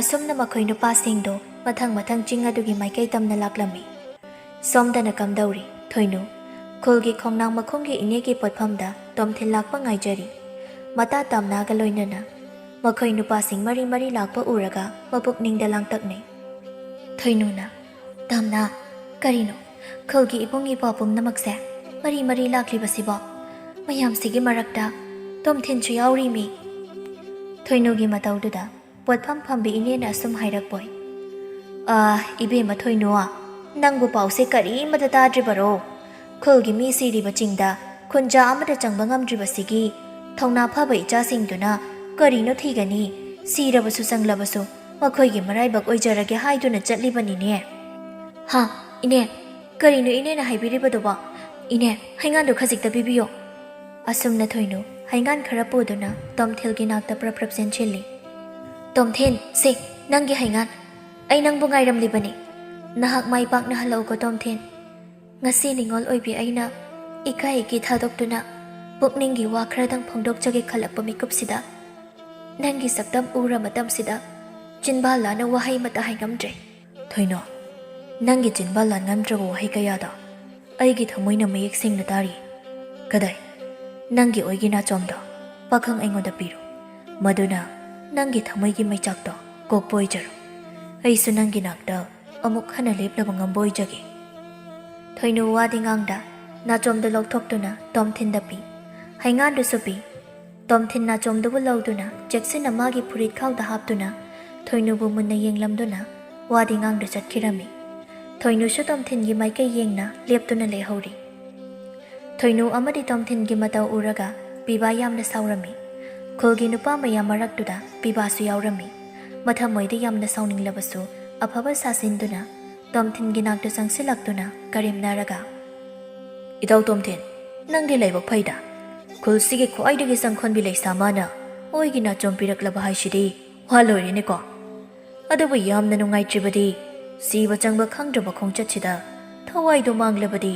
ꯑꯁꯨꯝꯅ ꯃꯈꯣꯏ ꯅꯨꯄꯥꯁꯤꯡꯗꯣ ꯃꯊꯪ ꯃꯊꯪ ꯆꯤꯡ ꯑꯗꯨꯒꯤ ꯃꯥꯏꯀꯩ ꯇꯝꯅ ꯂꯥꯛꯂꯝꯃꯤ꯫ ꯁꯣꯝꯗꯅ ꯀꯝꯗꯧꯔꯤ? ꯊꯣꯏꯅꯨ, ꯈꯨꯜꯒꯤ ꯈꯣꯡꯅꯥꯡ ꯃꯈꯣꯡꯒꯤ ꯏꯅꯦꯒꯤ ꯄꯣꯠꯐꯝꯗ ꯇꯣꯝꯊꯤꯜ ꯂꯥꯛꯄ ꯉꯥꯏꯖꯔꯤ꯫ ꯃꯇꯥ ꯇꯝꯅꯒ ꯂꯣꯏꯅꯅ ꯃꯈꯣꯏ ꯅꯨꯄꯥꯁꯤꯡ ꯃꯔꯤ ꯃꯔꯤ ꯂꯥꯛꯄ ꯎꯔꯒ ꯃꯄꯨꯛꯅꯤꯡꯗ ꯂꯥꯡꯇꯛꯅꯩ꯫ ꯊꯣꯏꯅꯨꯅ, "ꯇꯝꯅ, ꯀꯔꯤꯅꯣ? ꯈꯨꯜꯒꯤ ꯏꯕꯨꯡ ꯏꯄ꯭ꯋꯥ ꯄꯨꯝꯅꯃꯛꯁꯦ ꯃꯔꯤ ꯃꯔꯤ ꯂꯥꯛꯂꯤꯕꯁꯤꯕꯣ? ꯃꯌꯥꯝꯁꯤꯒꯤ ꯃꯔꯛꯇ ꯇꯣꯝꯊꯤꯟꯁꯨ ꯌꯥꯎꯔꯤꯃꯤ꯫" ꯊꯣꯏꯅꯨꯒꯤ ꯃꯇꯧꯗꯨꯗ ꯄꯣꯠꯐꯝ ꯐꯝꯕꯤ ꯏꯅꯦꯅ ꯑꯁꯨꯝ ꯍꯥꯏꯔꯛꯄꯣꯏ, "ꯑꯥ, ꯏꯕꯦꯝꯃ ꯊꯣꯏꯅꯨ, ꯅꯪꯕꯨ ꯄꯥꯎꯁꯦ ꯀꯔꯤꯃꯇ ꯇꯥꯗ꯭ꯔꯤꯕꯔꯣ? ꯈꯨꯜꯒꯤ ꯃꯤ ꯁꯤꯔꯤꯕ ꯆꯤꯡꯗ ꯈꯨꯟꯖꯥ ꯑꯃꯠꯇ ꯆꯪꯕ ꯉꯝꯗ꯭ꯔꯤꯕꯁꯤꯒꯤ ꯊꯧꯅꯥ ꯐꯕ ꯏꯆꯥꯁꯤꯡꯗꯨꯅ ꯀꯔꯤꯅꯣ ꯊꯤꯒꯅꯤ? ꯁꯤꯔꯕꯁꯨ ꯆꯪꯂꯕꯁꯨ ꯃꯈꯣꯏꯒꯤ ꯃꯔꯥꯏꯕꯛ ꯑꯣꯏꯖꯔꯒꯦ ꯍꯥꯏꯗꯨꯅ ꯆꯠꯂꯤꯕꯅꯤꯅꯦ꯫" "ꯍꯥ, ꯏꯅꯦ, ꯀꯔꯤꯅꯣ ꯏꯅꯦꯅ ꯍꯥꯏꯕꯤꯔꯤꯕꯗꯨꯕꯣ? ꯏꯅꯦ, ꯍꯩꯉꯥꯟꯗꯨ ꯈꯖꯤꯛꯇ ꯄꯤꯕꯤꯌꯣ꯫" ꯑꯁꯨꯝꯅ ꯊꯣꯏꯅꯨ ꯍꯩꯉꯥꯟ ꯈꯔ ꯄꯨꯗꯨꯅ ꯇꯣꯝꯊꯤꯜꯒꯤ ꯅꯥꯛꯇ ꯄ꯭ꯔꯞ ꯄ꯭ꯔꯞ ꯆꯦꯟꯁꯤꯜꯂꯤ꯫ "ꯇꯣꯝꯊꯤꯟ, ꯁꯦ, ꯅꯪꯒꯤ ꯍꯩꯉꯥꯟ꯫ ꯑꯩ ꯅꯪꯕꯨ ꯉꯥꯏꯔꯝꯂꯤꯕꯅꯤ꯫ ꯅꯍꯥꯛ ꯃꯥꯏ ꯄꯥꯛꯅ ꯍꯜꯂꯛꯎꯀꯣ ꯇꯣꯝꯊꯤꯟ꯫ ꯉꯁꯤ ꯅꯤꯉꯣꯜ ꯑꯣꯏꯕꯤ ꯑꯩꯅ ꯏꯀꯥꯏ ꯏꯀꯤ ꯊꯥꯗꯣꯛꯇꯨꯅ ꯄꯨꯛꯅꯤꯡꯒꯤ ꯋꯥ ꯈꯔꯗꯪ ꯐꯣꯡꯗꯣꯛꯆꯒꯦ ꯈꯜꯂꯛꯄ ꯃꯤꯀꯨꯞꯁꯤꯗ ꯅꯪꯒꯤ ꯁꯛꯇꯝ ꯎꯔ ꯃꯇꯝꯁꯤꯗ ꯆꯤꯟꯕꯥꯜ ꯂꯥꯅ ꯋꯥꯍꯩ ꯑꯃꯠꯇ ꯍꯥꯏꯉꯝꯗ꯭ꯔꯦ꯫" "ꯊꯣꯏꯅꯣ, ꯅꯪꯒꯤ ꯆꯤꯟꯕꯥꯜ ꯂꯥꯟ ꯉꯝꯗ꯭ꯔꯕ ꯋꯥꯍꯩ ꯀꯌꯥꯗꯣ ꯑꯩꯒꯤ ꯊꯃꯣꯏꯅ ꯃꯌꯦꯛ ꯁꯦꯡꯅ ꯇꯥꯔꯤ꯫ ꯀꯗꯥꯏ? ꯅꯪꯒꯤ ꯑꯣꯏꯒꯤ ꯅꯥꯆꯣꯝꯗꯣ ꯄꯥꯈꯪ ꯑꯩꯉꯣꯟꯗ ꯄꯤꯔꯣ꯫ ꯃꯗꯨꯅ ꯅꯪꯒꯤ ꯊꯃꯣꯏꯒꯤ ꯃꯩꯆꯥꯛꯇꯣ ꯀꯣꯛꯄ ꯑꯣꯏꯖꯔꯣ꯫ ꯑꯩꯁꯨ ꯅꯪꯒꯤ ꯅꯥꯛꯇ ꯑꯃꯨꯛ ꯍꯟꯅ ꯂꯦꯞꯂꯕ ꯉꯝꯕ ꯑꯣꯏꯖꯒꯦ꯫" ꯊꯣꯏꯅꯨ ꯋꯥꯗꯤ ꯉꯥꯡꯗ ꯅꯥꯆꯣꯝꯗꯨ ꯂꯧꯊꯣꯛꯇꯨꯅ ꯇꯣꯝꯊꯤꯟꯗ ꯄꯤ꯫ ꯍꯩꯉꯥꯟꯗꯨꯁꯨ ꯄꯤ꯫ ꯇꯣꯝꯊꯤꯟ ꯅꯥꯆꯣꯝꯗꯨꯕꯨ ꯂꯧꯗꯨꯅ ꯆꯦꯛꯁꯤꯟꯅ ꯃꯥꯒꯤ ꯐꯨꯔꯤꯠꯈꯥꯎꯗ ꯍꯥꯞꯇꯨꯅ ꯊꯣꯏꯅꯨꯕꯨ ꯃꯨꯟꯅ ꯌꯦꯡꯂꯝꯗꯨꯅ ꯋꯥꯗꯤ ꯉꯥꯡꯗꯨ ꯆꯠꯈꯤꯔꯝꯃꯤ꯫ ꯊꯣꯏꯅꯨꯁꯨ ꯇꯣꯝꯊꯤꯟꯒꯤ ꯃꯥꯏꯀꯩ ꯌꯦꯡꯅ ꯂꯦꯞꯇꯨꯅ ꯂꯩꯍꯧꯔꯤ꯫ ꯊꯣꯏꯅꯨ ꯑꯃꯗꯤ ꯇꯣꯝꯊꯤꯟꯒꯤ ꯃꯇꯧ ꯎꯔꯒ ꯄꯤꯕꯥ ꯌꯥꯝꯅ ꯁꯥꯎꯔꯝꯃꯤ꯫ ꯈꯨꯜꯒꯤ ꯅꯨꯄꯥ ꯃꯌꯥꯝ ꯃꯔꯛꯇꯨꯗ ꯄꯤꯕꯥꯁꯨ ꯌꯥꯎꯔꯝꯃꯤ꯫ ꯃꯊꯃꯣꯏꯗ ꯌꯥꯝꯅ ꯁꯥꯎꯅꯤꯡꯂꯕꯁꯨ ꯑꯐꯕ ꯁꯥꯖꯤꯟꯗꯨꯅ ꯇꯣꯝꯊꯤꯟꯒꯤ ꯅꯥꯛꯇ ꯆꯪꯁꯤꯜꯂꯛꯇꯨꯅ ꯀꯔꯦꯝꯅꯔꯒ, "ꯏꯇꯥꯎ ꯇꯣꯝꯊꯤꯟ, ꯅꯪꯗꯤ ꯂꯥꯏꯕꯛ ꯐꯩꯗ꯫ ꯈꯨꯜꯁꯤꯒꯤ ꯈ꯭ꯋꯥꯏꯗꯒꯤ ꯆꯪꯈꯣꯟꯕꯤ ꯂꯩꯁꯥ ꯃꯥꯅ ꯑꯣꯏꯒꯤ ꯅꯥꯆꯣꯝ ꯄꯤꯔꯛꯂꯕ ꯍꯥꯏꯁꯤꯗꯤ ꯋꯥ ꯂꯣꯏꯔꯦꯅꯦꯀꯣ꯫ ꯑꯗꯨꯕꯨ ꯌꯥꯝꯅ ꯅꯨꯡꯉꯥꯏꯇ꯭ꯔꯤꯕꯗꯤ ꯁꯤꯕ ꯆꯪꯕ ꯈꯪꯗ꯭ꯔꯕ ꯈꯣꯡꯆꯠꯁꯤꯗ ꯊꯋꯥꯏꯗꯣ ꯃꯥꯡꯂꯕꯗꯤ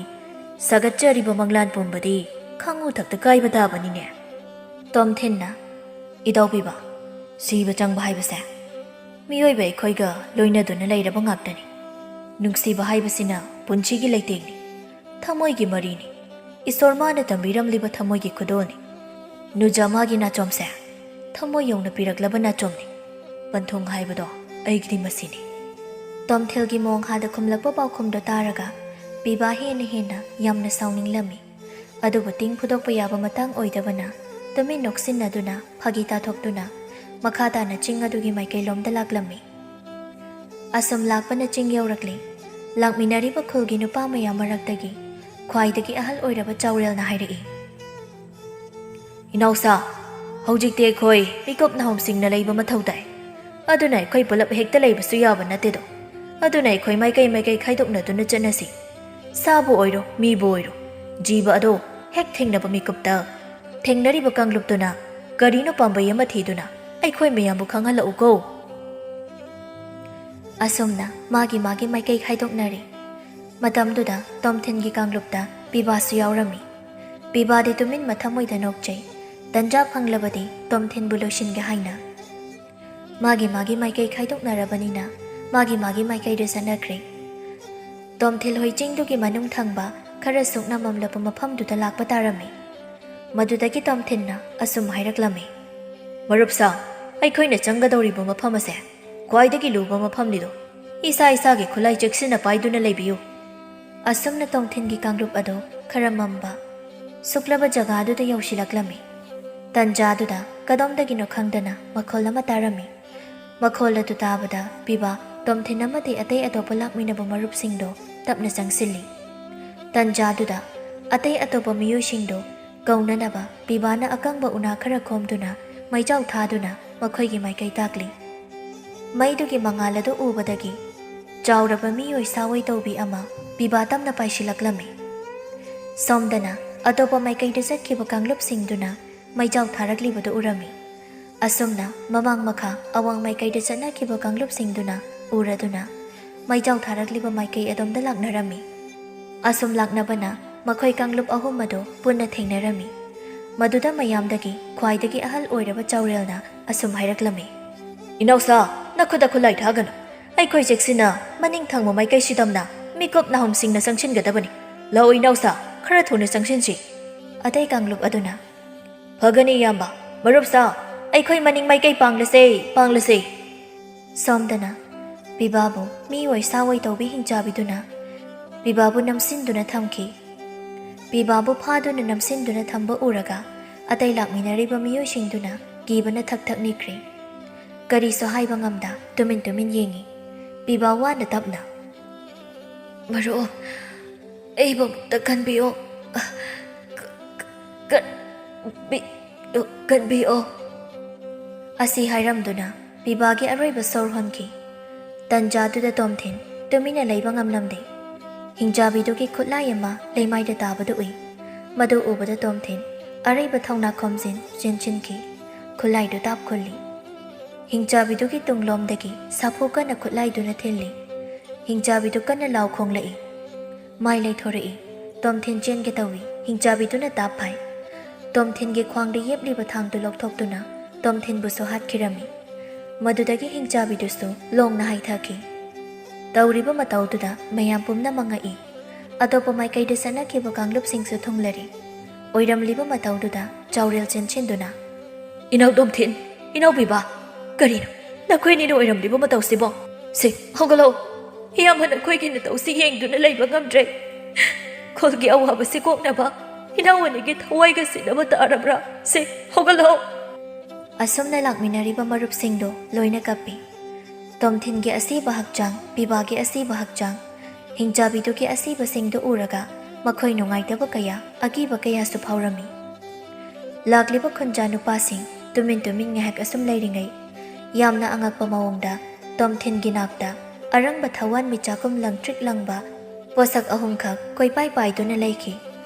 ꯁꯥꯒꯠꯆꯔꯤꯕ ꯃꯪꯂꯥꯟ ꯄꯨꯝꯕꯗꯤ ꯈꯪꯉꯨ ꯊꯛꯇ ꯀꯥꯏꯕ ꯇꯥꯕꯅꯤꯅꯦ꯫" ꯇꯣꯝꯊꯤꯟꯅ, "ꯏꯇꯥꯎ ꯄꯤꯕꯥ, ꯁꯤꯕ ꯆꯪꯕ ꯍꯥꯏꯕꯁꯦ ꯃꯤꯑꯣꯏꯕ ꯑꯩꯈꯣꯏꯒ ꯂꯣꯏꯅꯗꯨꯅ ꯂꯩꯔꯕ ꯉꯥꯛꯇꯅꯤ꯫ ꯅꯨꯡꯁꯤꯕ ꯍꯥꯏꯕꯁꯤꯅ ꯄꯨꯟꯁꯤꯒꯤ ꯂꯩꯇꯦꯡꯅꯤ, ꯊꯃꯣꯏꯒꯤ ꯃꯔꯤꯅꯤ꯫ ꯏꯁꯣꯔ ꯃꯥꯅ ꯇꯝꯕꯤꯔꯝꯂꯤꯕ ꯊꯃꯣꯏꯒꯤ ꯈꯨꯗꯣꯜꯅꯤ꯫ ꯅꯨꯖ ꯃꯥꯒꯤ ꯅꯥꯆꯣꯝꯁꯦ ꯊꯃꯣꯏ ꯌꯧꯅ ꯄꯤꯔꯛꯂꯕ ꯅꯥꯆꯣꯝꯅꯤ꯫ ꯄꯟꯊꯨꯡ ꯍꯥꯏꯕꯗꯣ ꯑꯩꯒꯤꯗꯤ ꯃꯁꯤꯅꯤ꯫" ꯇꯣꯝꯊꯤꯜꯒꯤ ꯃꯣꯡꯍꯥꯗ ꯈꯨꯝꯂꯛꯄ ꯄꯥꯎꯈꯨꯝꯗꯣ ꯇꯥꯔꯒ ꯄꯤꯕꯥ ꯍꯦꯟꯅ ꯍꯦꯟꯅ ꯌꯥꯝꯅ ꯁꯥꯎꯅꯤꯡꯂꯝꯃꯤ꯫ ꯑꯗꯨꯕꯨ ꯇꯤꯡ ꯐꯨꯗꯣꯛꯄ ꯌꯥꯕ ꯃꯇꯥꯡ ꯑꯣꯏꯗꯕꯅ ꯇꯨꯃꯤꯟ ꯅꯣꯛꯁꯤꯟꯅꯗꯨꯅ ꯐꯥꯒꯤ ꯇꯥꯊꯣꯛꯇꯨꯅ ꯃꯈꯥ ꯇꯥꯅ ꯆꯤꯡ ꯑꯗꯨꯒꯤ ꯃꯥꯏꯀꯩꯂꯣꯝꯗ ꯂꯥꯛꯂꯝꯃꯤ꯫ ꯑꯁꯨꯝ ꯂꯥꯛꯄꯅ ꯆꯤꯡ ꯌꯧꯔꯛꯂꯤ꯫ ꯂꯥꯛꯃꯤꯟꯅꯔꯤꯕ ꯈꯨꯜꯒꯤ ꯅꯨꯄꯥ ꯃꯌꯥꯝ ꯃꯔꯛꯇꯒꯤ ꯈ꯭ꯋꯥꯏꯗꯒꯤ ꯑꯍꯜ ꯑꯣꯏꯔꯕ ꯆꯥꯎꯔꯦꯜꯅ ꯍꯥꯏꯔꯛꯏ, "ꯏꯅꯥꯎꯁꯥ, ꯍꯧꯖꯤꯛꯇꯤ ꯑꯩꯈꯣꯏ ꯃꯤꯀꯨꯞ ꯅꯍꯨꯝꯁꯤꯡꯅ ꯂꯩꯕ ꯃꯊꯧ ꯇꯥꯏ꯫ ꯑꯗꯨꯅ ꯑꯩꯈꯣꯏ ꯄꯨꯂꯞ ꯍꯦꯛꯇ ꯂꯩꯕꯁꯨ ꯌꯥꯕ ꯅꯠꯇꯦꯗꯣ꯫ ꯑꯗꯨꯅ ꯑꯩꯈꯣꯏ ꯃꯥꯏꯀꯩ ꯃꯥꯏꯀꯩ ꯈꯥꯏꯗꯣꯛꯅꯗꯨꯅ ꯆꯠꯅꯁꯤ꯫ ꯁꯥꯕꯨ ꯑꯣꯏꯔꯣ, ꯃꯤꯕꯨ ꯑꯣꯏꯔꯣ, ꯖꯤꯕ ꯑꯗꯣ ꯍꯦꯛ ꯊꯦꯡꯅꯕ ꯃꯤꯀꯨꯞꯇ ꯊꯦꯡꯅꯔꯤꯕ ꯀꯥꯡꯂꯨꯞꯇꯨꯅ ꯀꯔꯤꯅꯣ ꯄꯥꯝꯕꯩ ꯑꯃ ꯊꯤꯗꯨꯅ ꯑꯩꯈꯣꯏ ꯃꯌꯥꯝꯕꯨ ꯈꯪꯍꯜꯂꯛꯎꯀꯣ꯫" ꯑꯁꯨꯝꯅ ꯃꯥꯒꯤ ꯃꯥꯒꯤ ꯃꯥꯏꯀꯩ ꯈꯥꯏꯗꯣꯛꯅꯔꯦ꯫ ꯃꯇꯝꯗꯨꯗ ꯇꯣꯝꯊꯤꯟꯒꯤ ꯀꯥꯡꯂꯨꯞꯇ ꯄꯤꯕꯥꯁꯨ ꯌꯥꯎꯔꯝꯃꯤ꯫ ꯄꯤꯕꯥꯗꯤ ꯇꯨꯃꯤꯟ ꯃꯊꯃꯣꯏꯗ ꯅꯣꯛꯆꯩ꯫ ꯇꯟꯖꯥ ꯐꯪꯂꯕꯗꯤ ꯇꯣꯝꯊꯤꯟꯕꯨ ꯂꯣꯏꯁꯤꯟꯒꯦ ꯍꯥꯏꯅ꯫ ꯃꯥꯒꯤ ꯃꯥꯒꯤ ꯃꯥꯏꯀꯩ ꯈꯥꯏꯗꯣꯛꯅꯔꯕꯅꯤꯅ ꯃꯥꯒꯤ ꯃꯥꯒꯤ ꯃꯥꯏꯀꯩꯗ ꯆꯠꯅꯈ꯭ꯔꯦ꯫ ꯇꯣꯝꯊꯤꯜ ꯍꯣꯏ ꯆꯤꯡꯗꯨꯒꯤ ꯃꯅꯨꯡ ꯊꯪꯕ ꯈꯔ ꯁꯨꯛꯅ ꯃꯝꯂꯕ ꯃꯐꯝꯗꯨꯗ ꯂꯥꯛꯄ ꯇꯥꯔꯝꯃꯤ꯫ ꯃꯗꯨꯗꯒꯤ ꯇꯣꯝꯊꯤꯟꯅ ꯑꯁꯨꯝ ꯍꯥꯏꯔꯛꯂꯝꯃꯤ, "ꯃꯔꯨꯞꯁꯥ, ꯑꯩꯈꯣꯏꯅ ꯆꯪꯒꯗꯧꯔꯤꯕ ꯃꯐꯝ ꯑꯁꯦ ꯈ꯭ꯋꯥꯏꯗꯒꯤ ꯂꯨꯕ ꯃꯐꯝꯅꯤꯗꯣ꯫ ꯏꯁꯥ ꯏꯁꯥꯒꯤ ꯈꯨꯠꯂꯥꯏ ꯆꯦꯛꯁꯤꯟꯅ ꯄꯥꯏꯗꯨꯅ ꯂꯩꯕꯤꯌꯨ꯫" ꯑꯁꯨꯝꯅ ꯇꯣꯝꯊꯤꯟꯒꯤ ꯀꯥꯡꯂꯨꯞ ꯑꯗꯨ ꯈꯔ ꯃꯝꯕ, ꯁꯨꯛꯂꯕ ꯖꯒꯥꯗꯨꯗ ꯌꯧꯁꯤꯜꯂꯛꯂꯝꯃꯤ꯫ ꯇꯟꯖꯥꯗꯨꯗ ꯀꯗꯣꯝꯗꯒꯤꯅꯣ ꯈꯪꯗꯅ ꯃꯈꯣꯜ ꯑꯃ ꯇꯥꯔꯝꯃꯤ꯫ ꯃꯈꯣꯜ ꯑꯗꯨ ꯇꯥꯕꯗ ꯄꯤꯕꯥ ꯇꯣꯝꯊꯤꯟ ꯑꯃꯗꯤ ꯑꯇꯩ ꯑꯇꯣꯞꯄ ꯂꯥꯛꯃꯤꯟꯅꯕ ꯃꯔꯨꯞꯁꯤꯡꯗꯣ ꯇꯞꯅ ꯆꯪꯁꯤꯜꯂꯤ꯫ ꯇꯟꯖꯥꯗꯨꯗ ꯑꯇꯩ ꯑꯇꯣꯞꯄ ꯃꯤꯑꯣꯏꯁꯤꯡꯗꯣ ꯀꯧꯅꯅꯕ ꯄꯤꯕꯥꯅ ꯑꯀꯪꯕ ꯎꯅꯥ ꯈꯔ ꯈꯣꯝꯗꯨꯅ ꯃꯩꯖꯥꯎ ꯊꯥꯗꯨꯅ ꯃꯈꯣꯏꯒꯤ ꯃꯥꯏꯀꯩ ꯇꯥꯛꯂꯤ꯫ ꯃꯩꯗꯨꯒꯤ ꯃꯉꯥꯜ ꯑꯗꯨ ꯎꯕꯗꯒꯤ ꯆꯥꯎꯔꯕ ꯃꯤꯑꯣꯏ ꯁꯥꯑꯣꯏ ꯇꯧꯕꯤ ꯑꯃ ꯄꯤꯕꯥ ꯇꯞꯅ ꯄꯥꯏꯁꯤꯜꯂꯛꯂꯝꯃꯤ꯫ ꯁꯣꯝꯗꯅ ꯑꯇꯣꯞꯄ ꯃꯥꯏꯀꯩꯗ ꯆꯠꯈꯤꯕ ꯀꯥꯡꯂꯨꯞꯁꯤꯡꯗꯨꯅ ꯃꯩꯖꯥꯎ ꯊꯥꯔꯛꯂꯤꯕꯗꯨ ꯎꯔꯝꯃꯤ꯫ ꯑꯁꯨꯝꯅ ꯃꯃꯥꯡ ꯃꯈꯥ ꯑꯋꯥꯡ ꯃꯥꯏꯀꯩꯗ ꯆꯠꯅꯈꯤꯕ ꯀꯥꯡꯂꯨꯞꯁꯤꯡꯗꯨꯅ ꯎꯔꯗꯨꯅ ꯃꯩꯖꯥꯎ ꯊꯥꯔꯛꯂꯤꯕ ꯃꯥꯏꯀꯩ ꯑꯗꯣꯝꯗ ꯂꯥꯛꯅꯔꯝꯃꯤ꯫ ꯑꯁꯨꯝ ꯂꯥꯛꯅꯕꯅ ꯃꯈꯣꯏ ꯀꯥꯡꯂꯨꯞ ꯑꯍꯨꯝ ꯑꯗꯨ ꯄꯨꯟꯅ ꯊꯦꯡꯅꯔꯝꯃꯤ꯫ ꯃꯗꯨꯗ ꯃꯌꯥꯝꯗꯒꯤ ꯈ꯭ꯋꯥꯏꯗꯒꯤ ꯑꯍꯜ ꯑꯣꯏꯔꯕ ꯆꯥꯎꯔꯦꯜꯅ ꯑꯁꯨꯝ ꯍꯥꯏꯔꯛꯂꯝꯃꯤ꯫ "ꯏꯅꯥꯎꯁꯥ, ꯅꯈꯨꯠꯇ ꯈꯨꯠꯂꯥꯏ ꯊꯥꯒꯅꯨ꯫ ꯑꯩꯈꯣꯏ ꯆꯦꯛꯁꯤꯟꯅ ꯃꯅꯤꯡ ꯊꯪꯕ ꯃꯥꯏꯀꯩꯁꯤꯗꯝꯅ ꯃꯤꯀꯨꯞ ꯅꯥꯍꯨꯝꯁꯤꯡꯅ ꯆꯪꯁꯤꯟꯒꯗꯕꯅꯤ꯫ ꯂꯥꯛꯑꯣ ꯏꯅꯥꯎꯁꯥ, ꯈꯔ ꯊꯨꯅ ꯆꯪꯁꯤꯟꯁꯤ꯫" ꯑꯇꯩ ꯀꯥꯡꯂꯨꯞ ꯑꯗꯨꯅ, "ꯐꯒꯅꯤ ꯏꯌꯥꯝꯕ꯫ ꯃꯔꯨꯞꯁꯥ, ꯑꯩꯈꯣꯏ ꯃꯅꯤꯡ ꯃꯥꯏꯀꯩ ꯄꯥꯡꯂꯁꯦ, ꯄꯥꯡꯂꯁꯦ꯫" ꯁꯣꯝꯗꯅ ꯄꯤꯕꯥꯕꯨ ꯃꯤꯑꯣꯏ ꯁꯥꯑꯣꯏ ꯇꯧꯕꯤ ꯍꯤꯡꯆꯥꯕꯤꯗꯨꯅ ꯄꯤꯕꯥꯕꯨ ꯅꯝꯁꯤꯟꯗꯨꯅ ꯊꯝꯈꯤ꯫ ꯄꯤꯕꯥꯕꯨ ꯐꯥꯗꯨꯅ ꯅꯝꯁꯤꯟꯗꯨꯅ ꯊꯝꯕ ꯎꯔꯒ ꯑꯇꯩ ꯂꯥꯛꯃꯤꯟꯅꯔꯤꯕ ꯃꯤꯑꯣꯏꯁꯤꯡꯗꯨꯅ ꯀꯤꯕꯅ ꯊꯛ ꯊꯛ ꯅꯤꯛꯈ꯭ꯔꯤ꯫ ꯀꯔꯤꯁꯨ ꯍꯥꯏꯕ ꯉꯝꯗ ꯇꯨꯃꯤꯟ ꯇꯨꯃꯤꯟ ꯌꯦꯡꯉꯤ꯫ ꯄꯤꯕꯥ ꯋꯥꯅ ꯇꯞꯅ, "ꯃꯔꯨꯞ, ꯑꯩꯕꯨ ꯑꯃꯨꯛꯇ ꯀꯟꯕꯤꯌꯣ꯫ ꯀ-, ꯀ-, ꯀꯟꯕꯤ-, ꯀꯟꯕꯤꯌꯣ꯫" ꯑꯁꯤ ꯍꯥꯏꯔꯝꯗꯨꯅ ꯄꯤꯕꯥꯒꯤ ꯑꯔꯣꯏꯕ ꯁꯣꯔ ꯍꯣꯟꯈꯤ꯫ ꯇꯟꯖꯥꯗꯨꯗ ꯇꯣꯝꯊꯤꯟ ꯇꯨꯃꯤꯟꯅ ꯂꯩꯕ ꯉꯝꯂꯝꯗꯦ꯫ ꯍꯤꯡꯆꯥꯕꯤꯗꯨꯒꯤ ꯈꯨꯠꯂꯥꯏ ꯑꯃ ꯂꯩꯃꯥꯏꯗ ꯇꯥꯕꯗꯨ ꯎꯏ꯫ ꯃꯗꯨ ꯎꯕꯗ ꯇꯣꯝꯊꯤꯟ ꯑꯔꯩꯕ ꯊꯧꯅꯥ ꯈꯣꯝꯖꯤꯟ ꯆꯦꯟꯁꯤꯟꯈꯤ꯫ ꯈꯨꯠꯂꯥꯏꯗꯨ ꯇꯥꯞꯈꯨꯜꯂꯤ꯫ ꯍꯤꯡꯆꯥꯕꯤꯗꯨꯒꯤ ꯇꯨꯡꯂꯣꯝꯗꯒꯤ ꯁꯥꯐꯨ ꯀꯟꯅ ꯈꯨꯠꯂꯥꯏꯗꯨꯅ ꯊꯤꯜꯂꯤ꯫ ꯍꯤꯡꯆꯥꯕꯤꯗꯨ ꯀꯟꯅ ꯂꯥꯎ ꯈꯣꯡꯂꯛꯏ꯫ ꯃꯥꯏ ꯂꯩꯊꯣꯔꯛꯏ꯫ ꯇꯣꯝꯊꯤꯟ ꯆꯦꯟꯒꯦ ꯇꯧꯏ꯫ ꯍꯤꯡꯆꯥꯕꯤꯗꯨꯅ ꯇꯥꯞ ꯐꯥꯏ꯫ ꯇꯣꯝꯊꯤꯟꯒꯤ ꯈ꯭ꯋꯥꯡꯗ ꯌꯦꯞꯂꯤꯕ ꯊꯥꯡꯗꯨ ꯂꯧꯊꯣꯛꯇꯨꯅ ꯇꯣꯝꯊꯤꯟꯕꯨꯁꯨ ꯍꯥꯠꯈꯤꯔꯝꯃꯤ꯫ ꯃꯗꯨꯗꯒꯤ ꯍꯤꯡꯆꯥꯕꯤꯗꯨꯁꯨ ꯂꯣꯡꯅ ꯍꯥꯏꯊꯈꯤ꯫ ꯇꯧꯔꯤꯕ ꯃꯇꯧꯗꯨꯗ ꯃꯌꯥꯝ ꯄꯨꯝꯅꯃꯛ ꯉꯛꯏ꯫ ꯑꯇꯣꯞꯄ ꯃꯥꯏꯀꯩꯗ ꯆꯠꯅꯈꯤꯕ ꯀꯥꯡꯂꯨꯞꯁꯤꯡꯁꯨ ꯊꯨꯡꯂꯔꯤ꯫ ꯑꯣꯏꯔꯝꯂꯤꯕ ꯃꯇꯧꯗꯨꯗ ꯆꯥꯎꯔꯦꯜ ꯆꯦꯟꯁꯤꯟꯗꯨꯅ, "ꯏꯅꯥꯎ ꯇꯣꯝꯊꯤꯟ, ꯏꯅꯥꯎ ꯄꯤꯕꯥ, ꯀꯔꯤꯅꯣ ꯅꯈꯣꯏ ꯑꯅꯤꯅ ꯑꯣꯏꯔꯝꯂꯤꯕ ꯃꯇꯧꯁꯤꯕꯣ? ꯁꯦ, ꯍꯧꯒꯠꯂꯛꯎ꯫ ꯏꯌꯥꯝꯕ ꯅꯈꯣꯏꯒꯤ ꯅꯇꯧꯁꯤ ꯌꯦꯡꯗꯨꯅ ꯂꯩꯕ ꯉꯝꯗ꯭ꯔꯦ꯫ ꯈꯨꯜꯒꯤ ꯑꯋꯥꯕꯁꯤ ꯀꯣꯛꯅꯕ ꯏꯅꯥꯎ ꯑꯅꯤꯒꯤ ꯊꯋꯥꯏꯒ ꯁꯤꯟꯅꯕ ꯇꯥꯔꯕ꯭ꯔꯥ? ꯁꯦ, ꯍꯧꯒꯠꯂꯣ!" ꯑꯁꯨꯝꯅ ꯂꯥꯛꯃꯤꯟꯅꯔꯤꯕ ꯃꯔꯨꯞꯁꯤꯡꯗꯣ ꯂꯣꯏꯅ ꯀꯞꯄꯤ꯫ ꯇꯣꯝꯊꯤꯟꯒꯤ ꯑꯁꯤꯕ ꯍꯛꯆꯥꯡ, ꯄꯤꯕꯥꯒꯤ ꯑꯁꯤꯕ ꯍꯛꯆꯥꯡ, ꯍꯤꯡꯆꯥꯕꯤꯗꯨꯒꯤ ꯑꯁꯤꯕꯁꯤꯡꯗꯨ ꯎꯔꯒ ꯃꯈꯣꯏ ꯅꯨꯡꯉꯥꯏꯇꯕ ꯀꯌꯥ, ꯑꯀꯤꯕ ꯀꯌꯥꯁꯨ ꯐꯥꯎꯔꯝꯃꯤ꯫ ꯂꯥꯛꯂꯤꯕ ꯈꯨꯟꯖꯥ ꯅꯨꯄꯥꯁꯤꯡ ꯇꯨꯃꯤꯟ ꯇꯨꯃꯤꯟ ꯉꯥꯏꯍꯥꯛ ꯑꯁꯨꯝ ꯂꯩꯔꯤꯉꯩ, ꯌꯥꯝꯅ ꯑꯉꯛꯄ ꯃꯑꯣꯡꯗ ꯇꯣꯝꯊꯤꯟꯒꯤ ꯅꯥꯛꯇ ꯑꯔꯪꯕ ꯊꯋꯥꯟꯃꯤꯆꯥꯛꯀꯨꯝ ꯂꯪꯇ꯭ꯔꯤꯛ ꯂꯪꯕ ꯄꯣꯠꯁꯛ ꯑꯍꯨꯝꯈꯛ ꯀꯣꯏꯄꯥꯏ ꯄꯥꯏꯗꯨꯅ ꯂꯩꯈꯤ꯫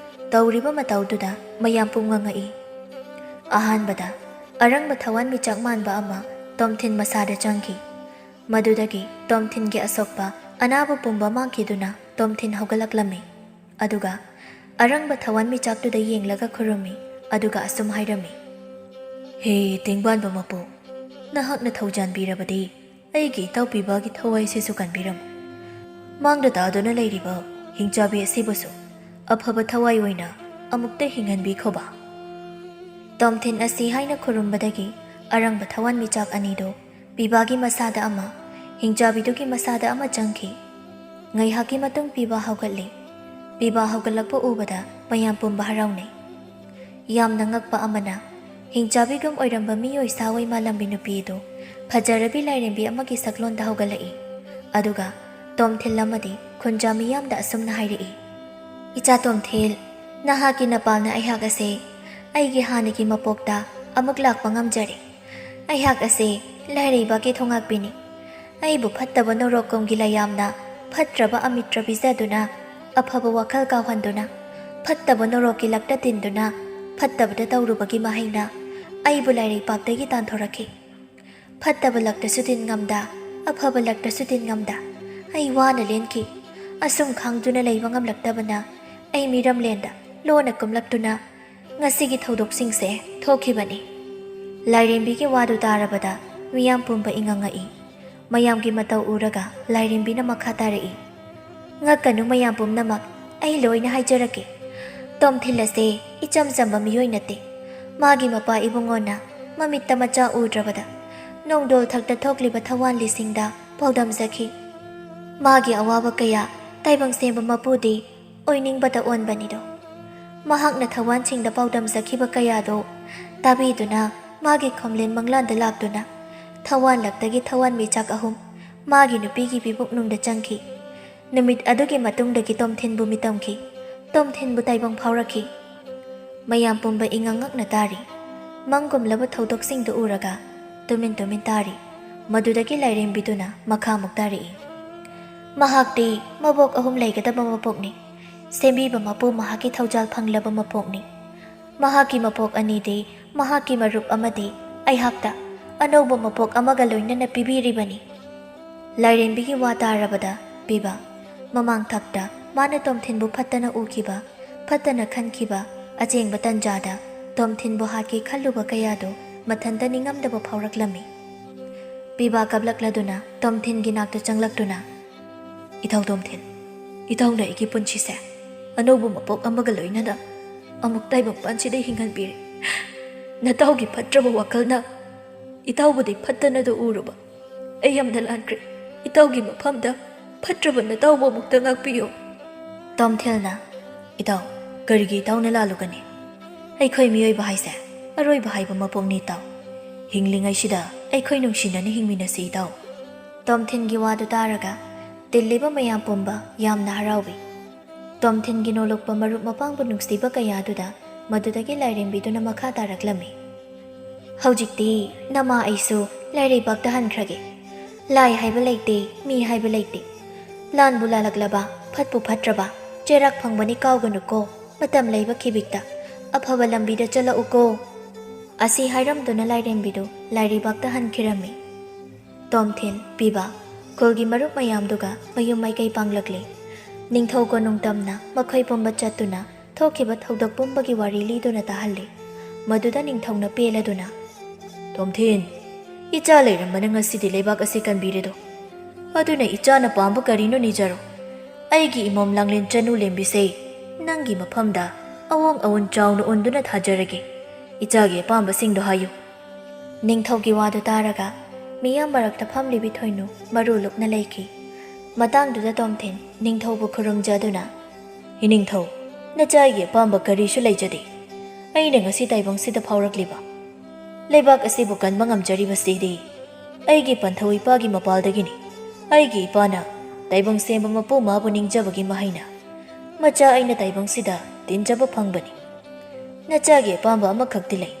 ꯇꯧꯔꯤꯕ ꯃꯇꯧꯗꯨꯗ ꯃꯌꯥꯝ ꯄꯨꯝꯉꯛ ꯉꯛꯏ꯫ ꯑꯍꯥꯟꯕꯗ ꯑꯔꯪꯕ ꯊꯋꯥꯟꯃꯤꯆꯥꯛ ꯃꯥꯟꯕ ꯑꯃ ꯇꯣꯝꯊꯤꯟ ꯃꯁꯥꯗ ꯆꯪꯈꯤ꯫ ꯃꯗꯨꯗꯒꯤ ꯇꯣꯝꯊꯤꯟꯒꯤ ꯑꯁꯣꯛꯄ ꯑꯅꯥꯕ ꯄꯨꯝꯕ ꯃꯥꯡꯈꯤꯗꯨꯅ ꯇꯣꯝꯊꯤꯟ ꯍꯧꯒꯠꯂꯛꯂꯝꯃꯤ꯫ ꯑꯗꯨꯒ ꯑꯔꯪꯕ ꯊꯋꯥꯟꯃꯤꯆꯥꯛꯇꯨꯗ ꯌꯦꯡꯂꯒ ꯈꯨꯔꯨꯝꯃꯤ꯫ ꯑꯗꯨꯒ ꯑꯁꯨꯝ ꯍꯥꯏꯔꯝꯃꯤ, "ꯍꯦ ꯇꯦꯡꯕꯥꯟꯕ ꯃꯄꯨ, ꯅꯍꯥꯛꯅ ꯊꯧꯖꯥꯟꯕꯤꯔꯕꯗꯤ ꯑꯩꯒꯤ ꯏꯇꯥꯎ ꯄꯤꯕꯥꯒꯤ ꯊꯋꯥꯏꯁꯤꯁꯨ ꯀꯟꯕꯤꯔꯝꯃꯨ꯫ ꯃꯥꯡꯗ ꯇꯥꯗꯨꯅ ꯂꯩꯔꯤꯕ ꯍꯤꯡꯆꯥꯕꯤ ꯑꯁꯤꯕꯨꯁꯨ ꯑꯐꯕ ꯊꯋꯥꯏ ꯑꯣꯏꯅ ꯑꯃꯨꯛꯇ ꯍꯤꯡꯍꯟꯕꯤꯈꯣꯕ꯫" ꯇꯣꯝꯊꯤꯟ ꯑꯁꯤ ꯍꯥꯏꯅ ꯈꯨꯔꯨꯝꯕꯗꯒꯤ ꯑꯔꯪꯕ ꯊꯋꯥꯟꯃꯤꯆꯥꯛ ꯑꯅꯤꯗꯨ ꯄꯤꯕꯥꯒꯤ ꯃꯁꯥꯗ ꯑꯃ, ꯍꯤꯡꯆꯥꯕꯤꯗꯨꯒꯤ ꯃꯁꯥꯗ ꯑꯃ ꯆꯪꯈꯤ꯫ ꯉꯥꯏꯍꯥꯛꯀꯤ ꯃꯇꯨꯡ ꯄꯤꯕꯥ ꯍꯧꯒꯠꯂꯤ꯫ ꯄꯤꯕꯥ ꯍꯧꯒꯠꯂꯛꯄ ꯎꯕꯗ ꯃꯌꯥꯝ ꯄꯨꯝꯕ ꯍꯔꯥꯎꯅꯩ꯫ ꯌꯥꯝꯅ ꯉꯛꯄ ꯑꯃꯅ, ꯍꯤꯡꯆꯥꯕꯤꯒꯨꯝ ꯑꯣꯏꯔꯝꯕ ꯃꯤꯑꯣꯏ ꯁꯥꯑꯣꯏ ꯃꯥꯂꯝꯕꯤ ꯅꯨꯄꯤ ꯑꯗꯨ ꯐꯖꯔꯕꯤ ꯂꯥꯏꯔꯦꯝꯕꯤ ꯑꯃꯒꯤ ꯁꯛꯂꯣꯟꯗ ꯍꯧꯒꯠꯂꯛꯏ꯫ ꯑꯗꯨꯒ ꯇꯣꯝꯊꯤꯜ ꯑꯃꯗꯤ ꯈꯨꯟꯖꯥ ꯃꯤꯌꯥꯝꯗ ꯑꯁꯨꯝꯅ ꯍꯥꯏꯔꯛꯏ, "ꯏꯆꯥ ꯇꯣꯝꯊꯤꯜ, ꯅꯍꯥꯛꯀꯤ ꯅꯄꯥꯜꯅ ꯑꯩꯍꯥꯛ ꯑꯁꯦ ꯑꯩꯒꯤ ꯍꯥꯟꯅꯒꯤ ꯃꯄꯣꯛꯇ ꯑꯃꯨꯛ ꯂꯥꯛꯄ ꯉꯝꯖꯔꯦ꯫ ꯑꯩꯍꯥꯛ ꯑꯁꯦ ꯂꯥꯏꯔꯩꯕꯥꯛꯀꯤ ꯊꯣꯉꯥꯛꯄꯤꯅꯤ꯫ ꯑꯩꯕꯨ ꯐꯠꯇꯕ ꯅꯣꯔꯣꯛꯀꯨꯝꯒꯤ ꯂꯥꯏꯌꯥꯝꯅ ꯐꯠꯇ꯭ꯔꯕ ꯑꯃꯤꯇ꯭ꯔ ꯄꯤꯖꯗꯨꯅ, ꯑꯐꯕ ꯋꯥꯈꯜ ꯀꯥꯎꯍꯟꯗꯨꯅ, ꯐꯠꯇꯕ ꯅꯣꯔꯣꯛꯀꯤ ꯂꯛꯇ ꯇꯤꯟꯗꯨꯅ, ꯐꯠꯇꯕꯗ ꯇꯧꯔꯨꯕꯒꯤ ꯃꯍꯩꯅ ꯑꯩꯕꯨ ꯂꯥꯏꯔꯩꯄꯥꯛꯇꯒꯤ ꯇꯥꯟꯊꯣꯔꯛꯈꯤ꯫ ꯐꯠꯇꯕ ꯂꯛꯇꯁꯨ ꯇꯤꯟ ꯉꯝꯗ, ꯑꯐꯕ ꯂꯛꯇꯁꯨ ꯇꯤꯟ ꯉꯝꯗ ꯑꯩ ꯋꯥꯅ ꯂꯦꯟꯈꯤ꯫ ꯑꯁꯨꯝ ꯈꯥꯡꯗꯨꯅ ꯂꯩꯕ ꯉꯝꯂꯛꯇꯕꯅ ꯑꯩ ꯃꯤꯔꯝꯂꯦꯟꯗ ꯂꯣꯟꯅ ꯀꯨꯝꯂꯛꯇꯨꯅ ꯉꯁꯤꯒꯤ ꯊꯧꯗꯣꯛꯁꯤꯡꯁꯦ ꯊꯣꯛꯈꯤꯕꯅꯤ꯫" ꯂꯥꯏꯔꯦꯝꯕꯤꯒꯤ ꯋꯥꯗꯨ ꯇꯥꯔꯕꯗ ꯃꯤꯌꯥꯝ ꯄꯨꯝꯕ ꯏꯉꯛ ꯉꯛꯏ꯫ ꯃꯌꯥꯝꯒꯤ ꯃꯇꯧ ꯎꯔꯒ ꯂꯥꯏꯔꯦꯝꯕꯤꯅ ꯃꯈꯥ ꯇꯥꯔꯛꯏ, "ꯉꯛꯀꯅꯨ ꯃꯌꯥꯝ ꯄꯨꯝꯅꯃꯛ, ꯑꯩ ꯂꯣꯏꯅ ꯍꯥꯏꯖꯔꯛꯀꯦ꯫ ꯇꯣꯝꯊꯤꯜ ꯑꯁꯦ ꯏꯆꯝ ꯆꯝꯕ ꯃꯤꯑꯣꯏ ꯅꯠꯇꯦ꯫ ꯃꯥꯒꯤ ꯃꯄꯥ ꯏꯕꯨꯡꯉꯣꯅ ꯃꯃꯤꯠꯇ ꯃꯆꯥ ꯎꯗ꯭ꯔꯕꯗ ꯅꯣꯡꯗꯣꯜ ꯊꯛꯇ ꯊꯣꯛꯂꯤꯕ ꯊꯋꯥꯟꯂꯤꯁꯤꯡꯗ ꯄꯥꯎꯗꯝꯖꯈꯤ꯫ ꯃꯥꯒꯤ ꯑꯋꯥꯕ ꯀꯌꯥ ꯇꯥꯏꯕꯪ ꯁꯦꯝꯕ ꯃꯄꯨꯗꯤ ꯑꯣꯏꯅꯤꯡꯕꯗ ꯑꯣꯟꯕꯅꯤꯗꯣ꯫ ꯃꯍꯥꯛꯅ ꯊꯋꯥꯟꯁꯤꯡꯗ ꯄꯥꯎꯗꯝꯖꯈꯤꯕ ꯀꯌꯥꯗꯣ ꯇꯥꯕꯤꯗꯨꯅ, ꯃꯥꯒꯤ ꯈꯣꯝꯂꯦꯟ ꯃꯪꯂꯥꯟꯗ ꯂꯥꯛꯇꯨꯅ, ꯊꯋꯥꯟꯂꯛꯇꯒꯤ ꯊꯋꯥꯟ ꯃꯤꯆꯥꯛ ꯑꯍꯨꯝ ꯃꯥꯒꯤ ꯅꯨꯄꯤꯒꯤ ꯄꯤꯕꯨꯛꯅꯨꯡꯗ ꯆꯪꯈꯤ꯫ ꯅꯨꯃꯤꯠ ꯑꯗꯨꯒꯤ ꯃꯇꯨꯡꯗꯒꯤ ꯇꯣꯝꯊꯤꯟꯕꯨ ꯃꯤꯇꯝꯈꯤ꯫ ꯇꯣꯝꯊꯤꯟꯕꯨ ꯇꯥꯏꯕꯪ ꯐꯥꯎꯔꯛꯈꯤ꯫ ꯃꯌꯥꯝ ꯄꯨꯝꯕ ꯏꯉꯛ ꯉꯛꯅ ꯇꯥꯔꯤ꯫ ꯃꯪꯒꯨꯝꯂꯕ ꯊꯧꯗꯣꯛꯁꯤꯡꯗꯨ ꯎꯔꯒ ꯇꯨꯃꯤꯟ ꯇꯨꯃꯤꯟ ꯇꯥꯔꯤ꯫ ꯃꯗꯨꯗꯒꯤ ꯂꯥꯏꯔꯦꯝꯕꯤꯗꯨꯅ ꯃꯈꯥ ꯑꯃꯨꯛ ꯇꯥꯔꯛꯏ꯫ ꯃꯍꯥꯛꯇꯤ ꯃꯕꯣꯛ ꯑꯍꯨꯝ ꯂꯩꯒꯗꯕ ꯃꯄꯣꯛꯅꯤ꯫ ꯁꯦꯝꯕꯤꯕ ꯃꯄꯨ ꯃꯍꯥꯛꯀꯤ ꯊꯧꯖꯥꯜ ꯐꯪꯂꯕ ꯃꯄꯣꯛꯅꯤ꯫ ꯃꯍꯥꯛꯀꯤ ꯃꯄꯣꯛ ꯑꯅꯤꯗꯤ ꯃꯍꯥꯛꯀꯤ ꯃꯔꯨꯞ ꯑꯃꯗꯤ ꯑꯩꯍꯥꯛꯇ ꯑꯅꯧꯕ ꯃꯄꯣꯛ ꯑꯃꯒ ꯂꯣꯏꯅꯅ ꯄꯤꯕꯤꯔꯤꯕꯅꯤ꯫ ꯂꯥꯏꯔꯦꯝꯕꯤꯒꯤ ꯋꯥ ꯇꯥꯔꯕꯗ ꯄꯤꯕ ꯃꯃꯥꯡ ꯊꯛꯇ ꯃꯥꯅ ꯇꯣꯝꯊꯤꯟꯕꯨ ꯐꯠꯇꯅ ꯎꯈꯤꯕ, ꯐꯠꯇꯅ ꯈꯟꯈꯤꯕ ꯑꯆꯦꯡꯕ ꯇꯟꯖꯥꯗ ꯇꯣꯝꯊꯤꯟꯕꯨ ꯍꯥꯠꯀꯦ ꯈꯜꯂꯨꯕ ꯀꯌꯥꯗꯨ ꯃꯊꯟꯇ ꯅꯤꯡꯉꯝꯗꯕ ꯐꯥꯎꯔꯛꯂꯝꯃꯤ꯫ ꯄꯤꯕ ꯀꯞꯂꯛꯂꯗꯨꯅ ꯇꯣꯝꯊꯤꯟꯒꯤ ꯅꯥꯛꯇ ꯆꯪꯂꯛꯇꯨꯅ, "ꯏꯇꯥꯎ ꯇꯣꯝꯊꯤꯟ, ꯏꯇꯥꯎꯅ ꯑꯩꯒꯤ ꯄꯨꯟꯁꯤꯁꯦ ꯑꯅꯧꯕ ꯃꯄꯣꯛ ꯑꯃꯒ ꯂꯣꯏꯅꯅ ꯑꯃꯨꯛ ꯇꯥꯏꯕꯪꯄꯥꯟꯁꯤꯗ ꯍꯤꯡꯍꯟꯕꯤꯔꯦ꯫ ꯅꯇꯥꯎꯒꯤ ꯐꯠꯇ꯭ꯔꯕ ꯋꯥꯈꯜꯅ ꯏꯇꯥꯎꯕꯨꯗꯤ ꯐꯠꯇꯅꯗ ꯎꯔꯨꯕ ꯑꯩ ꯌꯥꯝꯅ ꯂꯥꯟꯈ꯭ꯔꯦ꯫ ꯏꯇꯥꯎꯒꯤ ꯃꯐꯝꯗ ꯐꯠꯇ꯭ꯔꯕ ꯅꯇꯥꯎꯕꯨ ꯑꯃꯨꯛꯇ ꯉꯥꯛꯄꯤꯌꯨ꯫" ꯇꯣꯝꯊꯤꯜꯅ, "ꯏꯇꯥꯎ, ꯀꯔꯤꯒꯤ ꯏꯇꯥꯎꯅ ꯂꯥꯜꯂꯨꯒꯅꯤ? ꯑꯩꯈꯣꯏ ꯃꯤꯑꯣꯏꯕ ꯍꯥꯏꯁꯦ ꯑꯔꯣꯏꯕ ꯍꯥꯏꯕ ꯃꯄꯣꯛꯅꯤ ꯏꯇꯥꯎ꯫ ꯍꯤꯡꯂꯤꯉꯩꯁꯤꯗ ꯑꯩꯈꯣꯏ ꯅꯨꯡꯁꯤꯅꯅ ꯍꯤꯡꯃꯤꯟꯅꯁꯤ ꯏꯇꯥꯎ꯫" ꯇꯣꯝꯊꯤꯟꯒꯤ ꯋꯥꯗꯨ ꯇꯥꯔꯒ ꯇꯤꯜꯂꯤꯕ ꯃꯌꯥꯝ ꯄꯨꯝꯕ ꯌꯥꯝꯅ ꯍꯔꯥꯎꯏ꯫ ꯇꯣꯝꯊꯤꯟꯒꯤ ꯅꯣꯂꯨꯛꯄ ꯃꯔꯨꯞ ꯃꯄꯥꯡꯕꯨ ꯅꯨꯡꯁꯤꯕ ꯀꯌꯥꯗꯨꯗ ꯃꯗꯨꯗꯒꯤ ꯂꯥꯏꯔꯦꯝꯕꯤꯗꯨꯅ ꯃꯈꯥ ꯇꯥꯔꯛꯂꯝꯃꯤ꯫ "ꯍꯧꯖꯤꯛꯇꯤ ꯅꯃꯥ ꯑꯩꯁꯨ ꯂꯥꯏꯔꯩꯕꯥꯛꯇ ꯍꯟꯈ꯭ꯔꯒꯦ꯫ ꯂꯥꯏ ꯍꯥꯏꯕ ꯂꯩꯇꯦ, ꯃꯤ ꯍꯥꯏꯕ ꯂꯩꯇꯦ꯫ ꯂꯥꯟꯕꯨ ꯂꯥꯜꯂꯛꯂꯕ, ꯐꯠꯄꯨ ꯐꯠꯇ꯭ꯔꯕ, ꯆꯩꯔꯥꯛ ꯐꯪꯕꯅꯤ ꯀꯥꯎꯒꯅꯨꯀꯣ꯫ ꯃꯇꯝ ꯂꯩꯕ ꯈꯤꯕꯤꯛꯇ ꯑꯐꯕ ꯂꯝꯕꯤꯗ ꯆꯠꯂꯛꯎꯀꯣ꯫" ꯑꯁꯤ ꯍꯥꯏꯔꯝꯗꯨꯅ ꯂꯥꯏꯔꯦꯝꯕꯤꯗꯨ ꯂꯥꯏꯔꯩꯕꯥꯛꯇ ꯍꯟꯈꯤꯔꯝꯃꯤ꯫ ꯇꯣꯝꯊꯤꯟ, ꯄꯤꯕ, ꯈꯨꯜꯒꯤ ꯃꯔꯨꯞ ꯃꯌꯥꯝꯗꯨꯒ ꯃꯌꯨꯝ ꯃꯥꯏꯀꯩ ꯄꯥꯡꯂꯛꯂꯤ꯫ ꯅꯤꯡꯊꯧ ꯀꯣꯅꯨꯡ ꯇꯝꯅ ꯃꯈꯣꯏ ꯄꯨꯝꯕ ꯆꯠꯇꯨꯅ ꯊꯣꯛꯈꯤꯕ ꯊꯧꯗꯣꯛ ꯄꯨꯝꯕꯒꯤ ꯋꯥꯔꯤ ꯂꯤꯗꯨꯅ ꯇꯥꯍꯜꯂꯤ꯫ ꯃꯗꯨꯗ ꯅꯤꯡꯊꯧꯅ ꯄꯦꯜꯂꯗꯨꯅ, "ꯇꯣꯝꯊꯤꯟ, ꯏꯆꯥ ꯂꯩꯔꯝꯕꯅ ꯉꯁꯤꯗꯤ ꯂꯩꯕꯥꯛ ꯑꯁꯤ ꯀꯟꯕꯤꯔꯦꯗꯣ꯫ ꯑꯗꯨꯅ ꯏꯆꯥꯅ ꯄꯥꯝꯕ ꯀꯔꯤꯅꯣ ꯅꯤꯖꯔꯣ꯫ ꯑꯩꯒꯤ ꯏꯃꯣꯝ ꯂꯥꯡꯂꯦꯟ ꯆꯅꯨ ꯂꯦꯝꯕꯤꯁꯦ ꯅꯪꯒꯤ ꯃꯐꯝꯗ ꯑꯋꯣꯡ ꯑꯋꯣꯟ ꯆꯥꯎꯅ ꯑꯣꯟꯗꯨꯅ ꯊꯥꯖꯔꯒꯦ꯫ ꯏꯆꯥꯒꯤ ꯑꯄꯥꯝꯕꯁꯤꯡꯗꯣ ꯍꯥꯏꯌꯨ꯫" ꯅꯤꯡꯊꯧꯒꯤ ꯋꯥꯗꯨ ꯇꯥꯔꯒ ꯃꯤꯌꯥꯝ ꯃꯔꯛꯇ ꯐꯝꯂꯤꯕꯤ ꯊꯣꯏꯅꯨ ꯃꯔꯨ ꯂꯨꯞꯅ ꯂꯩꯈꯤ꯫ ꯃꯇꯥꯡꯗꯨꯗ ꯇꯣꯝꯊꯤꯟ ꯅꯤꯡꯊꯧꯕꯨ ꯈꯨꯔꯨꯝꯖꯗꯨꯅ, ꯏꯅꯤꯡꯊꯧ, ꯅꯆꯥꯒꯤ ꯑꯄꯥꯝꯕ ꯀꯔꯤꯁꯨ ꯂꯩꯖꯗꯦ꯫ ꯑꯩꯅ ꯉꯁꯤ ꯇꯥꯏꯕꯪꯁꯤꯗ ꯐꯥꯎꯔꯛꯂꯤꯕ ꯂꯩꯕꯥꯛ ꯑꯁꯤꯕꯨ ꯀꯟꯕ ꯉꯝꯖꯔꯤꯕꯁꯤꯗꯤ ꯑꯩꯒꯤ ꯄꯟꯊꯧ ꯏꯄꯥꯒꯤ ꯃꯄꯥꯜꯗꯒꯤꯅꯤ꯫ ꯑꯩꯒꯤ ꯏꯄꯥꯅ ꯇꯥꯏꯕꯪ ꯁꯦꯝꯕ ꯃꯄꯨ ꯃꯥꯕꯨ ꯅꯤꯡꯖꯕꯒꯤ ꯃꯍꯩꯅ ꯃꯆꯥ ꯑꯩꯅ ꯇꯥꯏꯕꯪꯁꯤꯗ ꯇꯤꯟꯖꯕ ꯐꯪꯕꯅꯤ꯫ ꯅꯆꯥꯒꯤ ꯑꯄꯥꯝꯕ ꯑꯃꯈꯛꯇꯤ ꯂꯩ꯫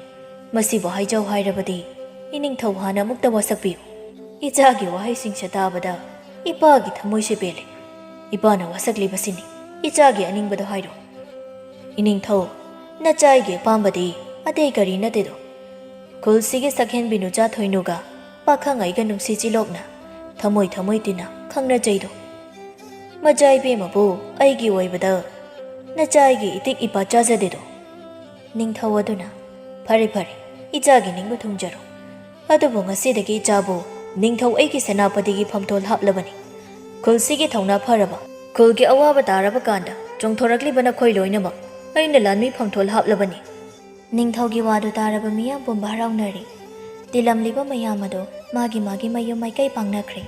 ꯃꯁꯤꯕꯨ ꯍꯥꯏꯖꯧ ꯍꯥꯏꯔꯕꯗꯤ ꯏꯅꯤꯡꯊꯧ ꯍꯥꯟꯅ ꯑꯃꯨꯛꯇ ꯋꯥꯁꯛꯄꯤꯌꯨ꯫ ꯏꯆꯥꯒꯤ ꯋꯥꯍꯩꯁꯤꯡꯁꯦ ꯇꯥꯕꯗ ꯏꯄꯥꯒꯤ ꯊꯃꯣꯏꯁꯦ ꯄꯦꯜꯂꯦ꯫ ꯏꯄꯥꯅ ꯋꯥꯁꯛꯂꯤꯕꯁꯤꯅꯤ ꯏꯆꯥꯒꯤ ꯑꯅꯤꯡꯕꯗꯣ ꯍꯥꯏꯔꯣ꯫ ꯏꯅꯤꯡꯊꯧ, ꯅꯆꯥꯒꯤ ꯑꯄꯥꯝꯕꯗꯤ ꯑꯇꯩ ꯀꯔꯤ ꯅꯠꯇꯦꯗꯣ, ꯈꯨꯜꯁꯤꯒꯤ ꯁꯛꯍꯦꯟꯕꯤ ꯅꯨꯆꯥ ꯊꯣꯏꯅꯨꯒ ꯄꯥꯈꯪ ꯑꯩꯒ ꯅꯨꯡꯁꯤ ꯆꯤꯂꯣꯛꯅ ꯊꯃꯣꯏ ꯊꯃꯣꯏ ꯇꯤꯟꯅ ꯈꯪꯅꯖꯩꯗꯣ꯫ ꯃꯆꯥ ꯏꯕꯦꯝꯃꯕꯨ ꯑꯩꯒꯤ ꯑꯣꯏꯕꯗ ꯅꯆꯥ ꯑꯩꯒꯤ ꯏꯇꯤꯛ ꯏꯄꯥ ꯆꯥꯖꯗꯦꯗꯣ꯫ ꯅꯤꯡꯊꯧ ꯑꯗꯨꯅ, "ꯐꯔꯦ ꯐꯔꯦ, ꯏꯆꯥꯒꯤ ꯅꯤꯡꯕ ꯊꯨꯡꯖꯔꯣ꯫ ꯑꯗꯨꯕꯨ ꯉꯁꯤꯗꯒꯤ ꯏꯆꯥꯕꯨ ꯅꯤꯡꯊꯧ ꯑꯩꯒꯤ ꯁꯦꯅꯥꯄꯇꯤꯒꯤ ꯐꯝꯊꯣꯜ ꯍꯥꯞꯂꯕꯅꯤ꯫ ꯈꯨꯜꯁꯤꯒꯤ ꯊꯧꯅꯥ ꯐꯔꯕ, ꯈꯨꯜꯒꯤ ꯑꯋꯥꯕ ꯇꯥꯔꯕ ꯀꯥꯟꯗ ꯆꯣꯡꯊꯣꯔꯛꯂꯤꯕ ꯅꯈꯣꯏ ꯂꯣꯏꯅꯃꯛ ꯑꯩꯅ ꯂꯥꯟꯃꯤ ꯐꯝꯊꯣꯜ ꯍꯥꯞꯂꯕꯅꯤ꯫" ꯅꯤꯡꯊꯧꯒꯤ ꯋꯥꯗꯨ ꯇꯥꯔꯕ ꯃꯤꯌꯥꯝ ꯄꯨꯝꯕ ꯍꯔꯥꯎꯅꯔꯦ꯫ ꯇꯤꯜꯂꯝꯂꯤꯕ ꯃꯌꯥꯝ ꯑꯗꯨ ꯃꯥꯒꯤ ꯃꯥꯒꯤ ꯃꯌꯨꯝ ꯃꯥꯏꯀꯩ ꯄꯥꯡꯅꯈ꯭ꯔꯦ꯫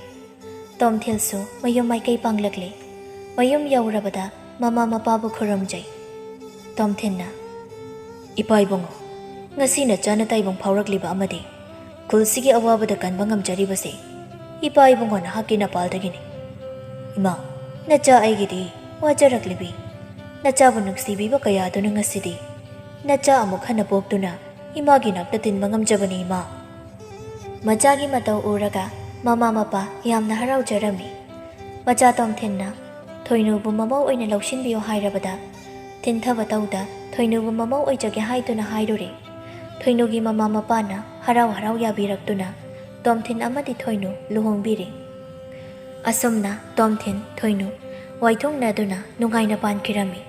ꯇꯣꯝꯊꯤꯜꯁꯨ ꯃꯌꯨꯝ ꯃꯥꯏꯀꯩ ꯄꯥꯡꯂꯛꯂꯦ꯫ ꯃꯌꯨꯝ ꯌꯧꯔꯕꯗ ꯃꯃꯥ ꯃꯄꯥꯕꯨ ꯈꯨꯔꯨꯝꯖꯩ꯫ ꯇꯣꯝꯊꯤꯟꯅ, "ꯏꯄꯥ ꯏꯕꯨꯡꯉꯣ, ꯉꯁꯤ ꯅꯆꯥꯅ ꯇꯥꯏꯕꯪ ꯐꯥꯎꯔꯛꯂꯤꯕ ꯑꯃꯗꯤ ꯈꯨꯜꯁꯤꯒꯤ ꯑꯋꯥꯕꯗ ꯀꯟꯕ ꯉꯝꯖꯔꯤꯕꯁꯦ ꯏꯄꯥ ꯏꯕꯨꯡꯉꯣ ꯅꯍꯥꯛꯀꯤ ꯅꯄꯥꯜꯗꯒꯤꯅꯤ꯫ ꯏꯃꯥ, ꯅꯆꯥ ꯑꯩꯒꯤꯗꯤ ꯋꯥꯖꯔꯛꯂꯤꯕꯤ ꯅꯆꯥꯕꯨ ꯅꯨꯡꯁꯤꯕꯤꯕ ꯀꯌꯥꯗꯨꯅ ꯉꯁꯤꯗꯤ ꯅꯆꯥ ꯑꯃꯨꯛ ꯍꯟꯅ ꯄꯣꯛꯇꯨꯅ ꯏꯃꯥꯒꯤ ꯅꯥꯛꯇ ꯇꯤꯟꯕ ꯉꯝꯖꯕꯅꯤ ꯏꯃꯥ꯫" ꯃꯆꯥꯒꯤ ꯃꯇꯧ ꯎꯔꯒ ꯃꯃꯥ ꯃꯄꯥ ꯌꯥꯝꯅ ꯍꯔꯥꯎꯖꯔꯝꯃꯤ꯫ ꯃꯆꯥ ꯇꯣꯝꯊꯤꯟꯅ ꯊꯣꯏꯅꯨꯕꯨ ꯃꯃꯧ ꯑꯣꯏꯅ ꯂꯧꯁꯤꯟꯕꯤꯌꯨ ꯍꯥꯏꯔꯕꯗ, ꯊꯤꯟꯊꯕ ꯇꯧꯗ ꯊꯣꯏꯅꯨꯕꯨ ꯃꯃꯧ ꯑꯣꯏꯖꯒꯦ ꯍꯥꯏꯗꯨꯅ ꯍꯥꯏꯔꯨꯔꯦ꯫ ꯊꯣꯏꯅꯨꯒꯤ ꯃꯃꯥ ꯃꯄꯥꯅ ꯍꯔꯥꯎ ꯍꯔꯥꯎ ꯌꯥꯕꯤꯔꯛꯇꯨꯅ ꯇꯣꯝꯊꯤꯟ ꯑꯃꯗꯤ ꯊꯣꯏꯅꯨ ꯂꯨꯍꯣꯡꯕꯤꯔꯦ꯫ ꯑꯁꯨꯝꯅ ꯇꯣꯝꯊꯤꯟ ꯊꯣꯏꯅꯨ ꯋꯥꯏꯊꯨꯡꯅꯗꯨꯅ ꯅꯨꯡꯉꯥꯏꯅ ꯄꯥꯟꯈꯤꯔꯝꯃꯤ꯫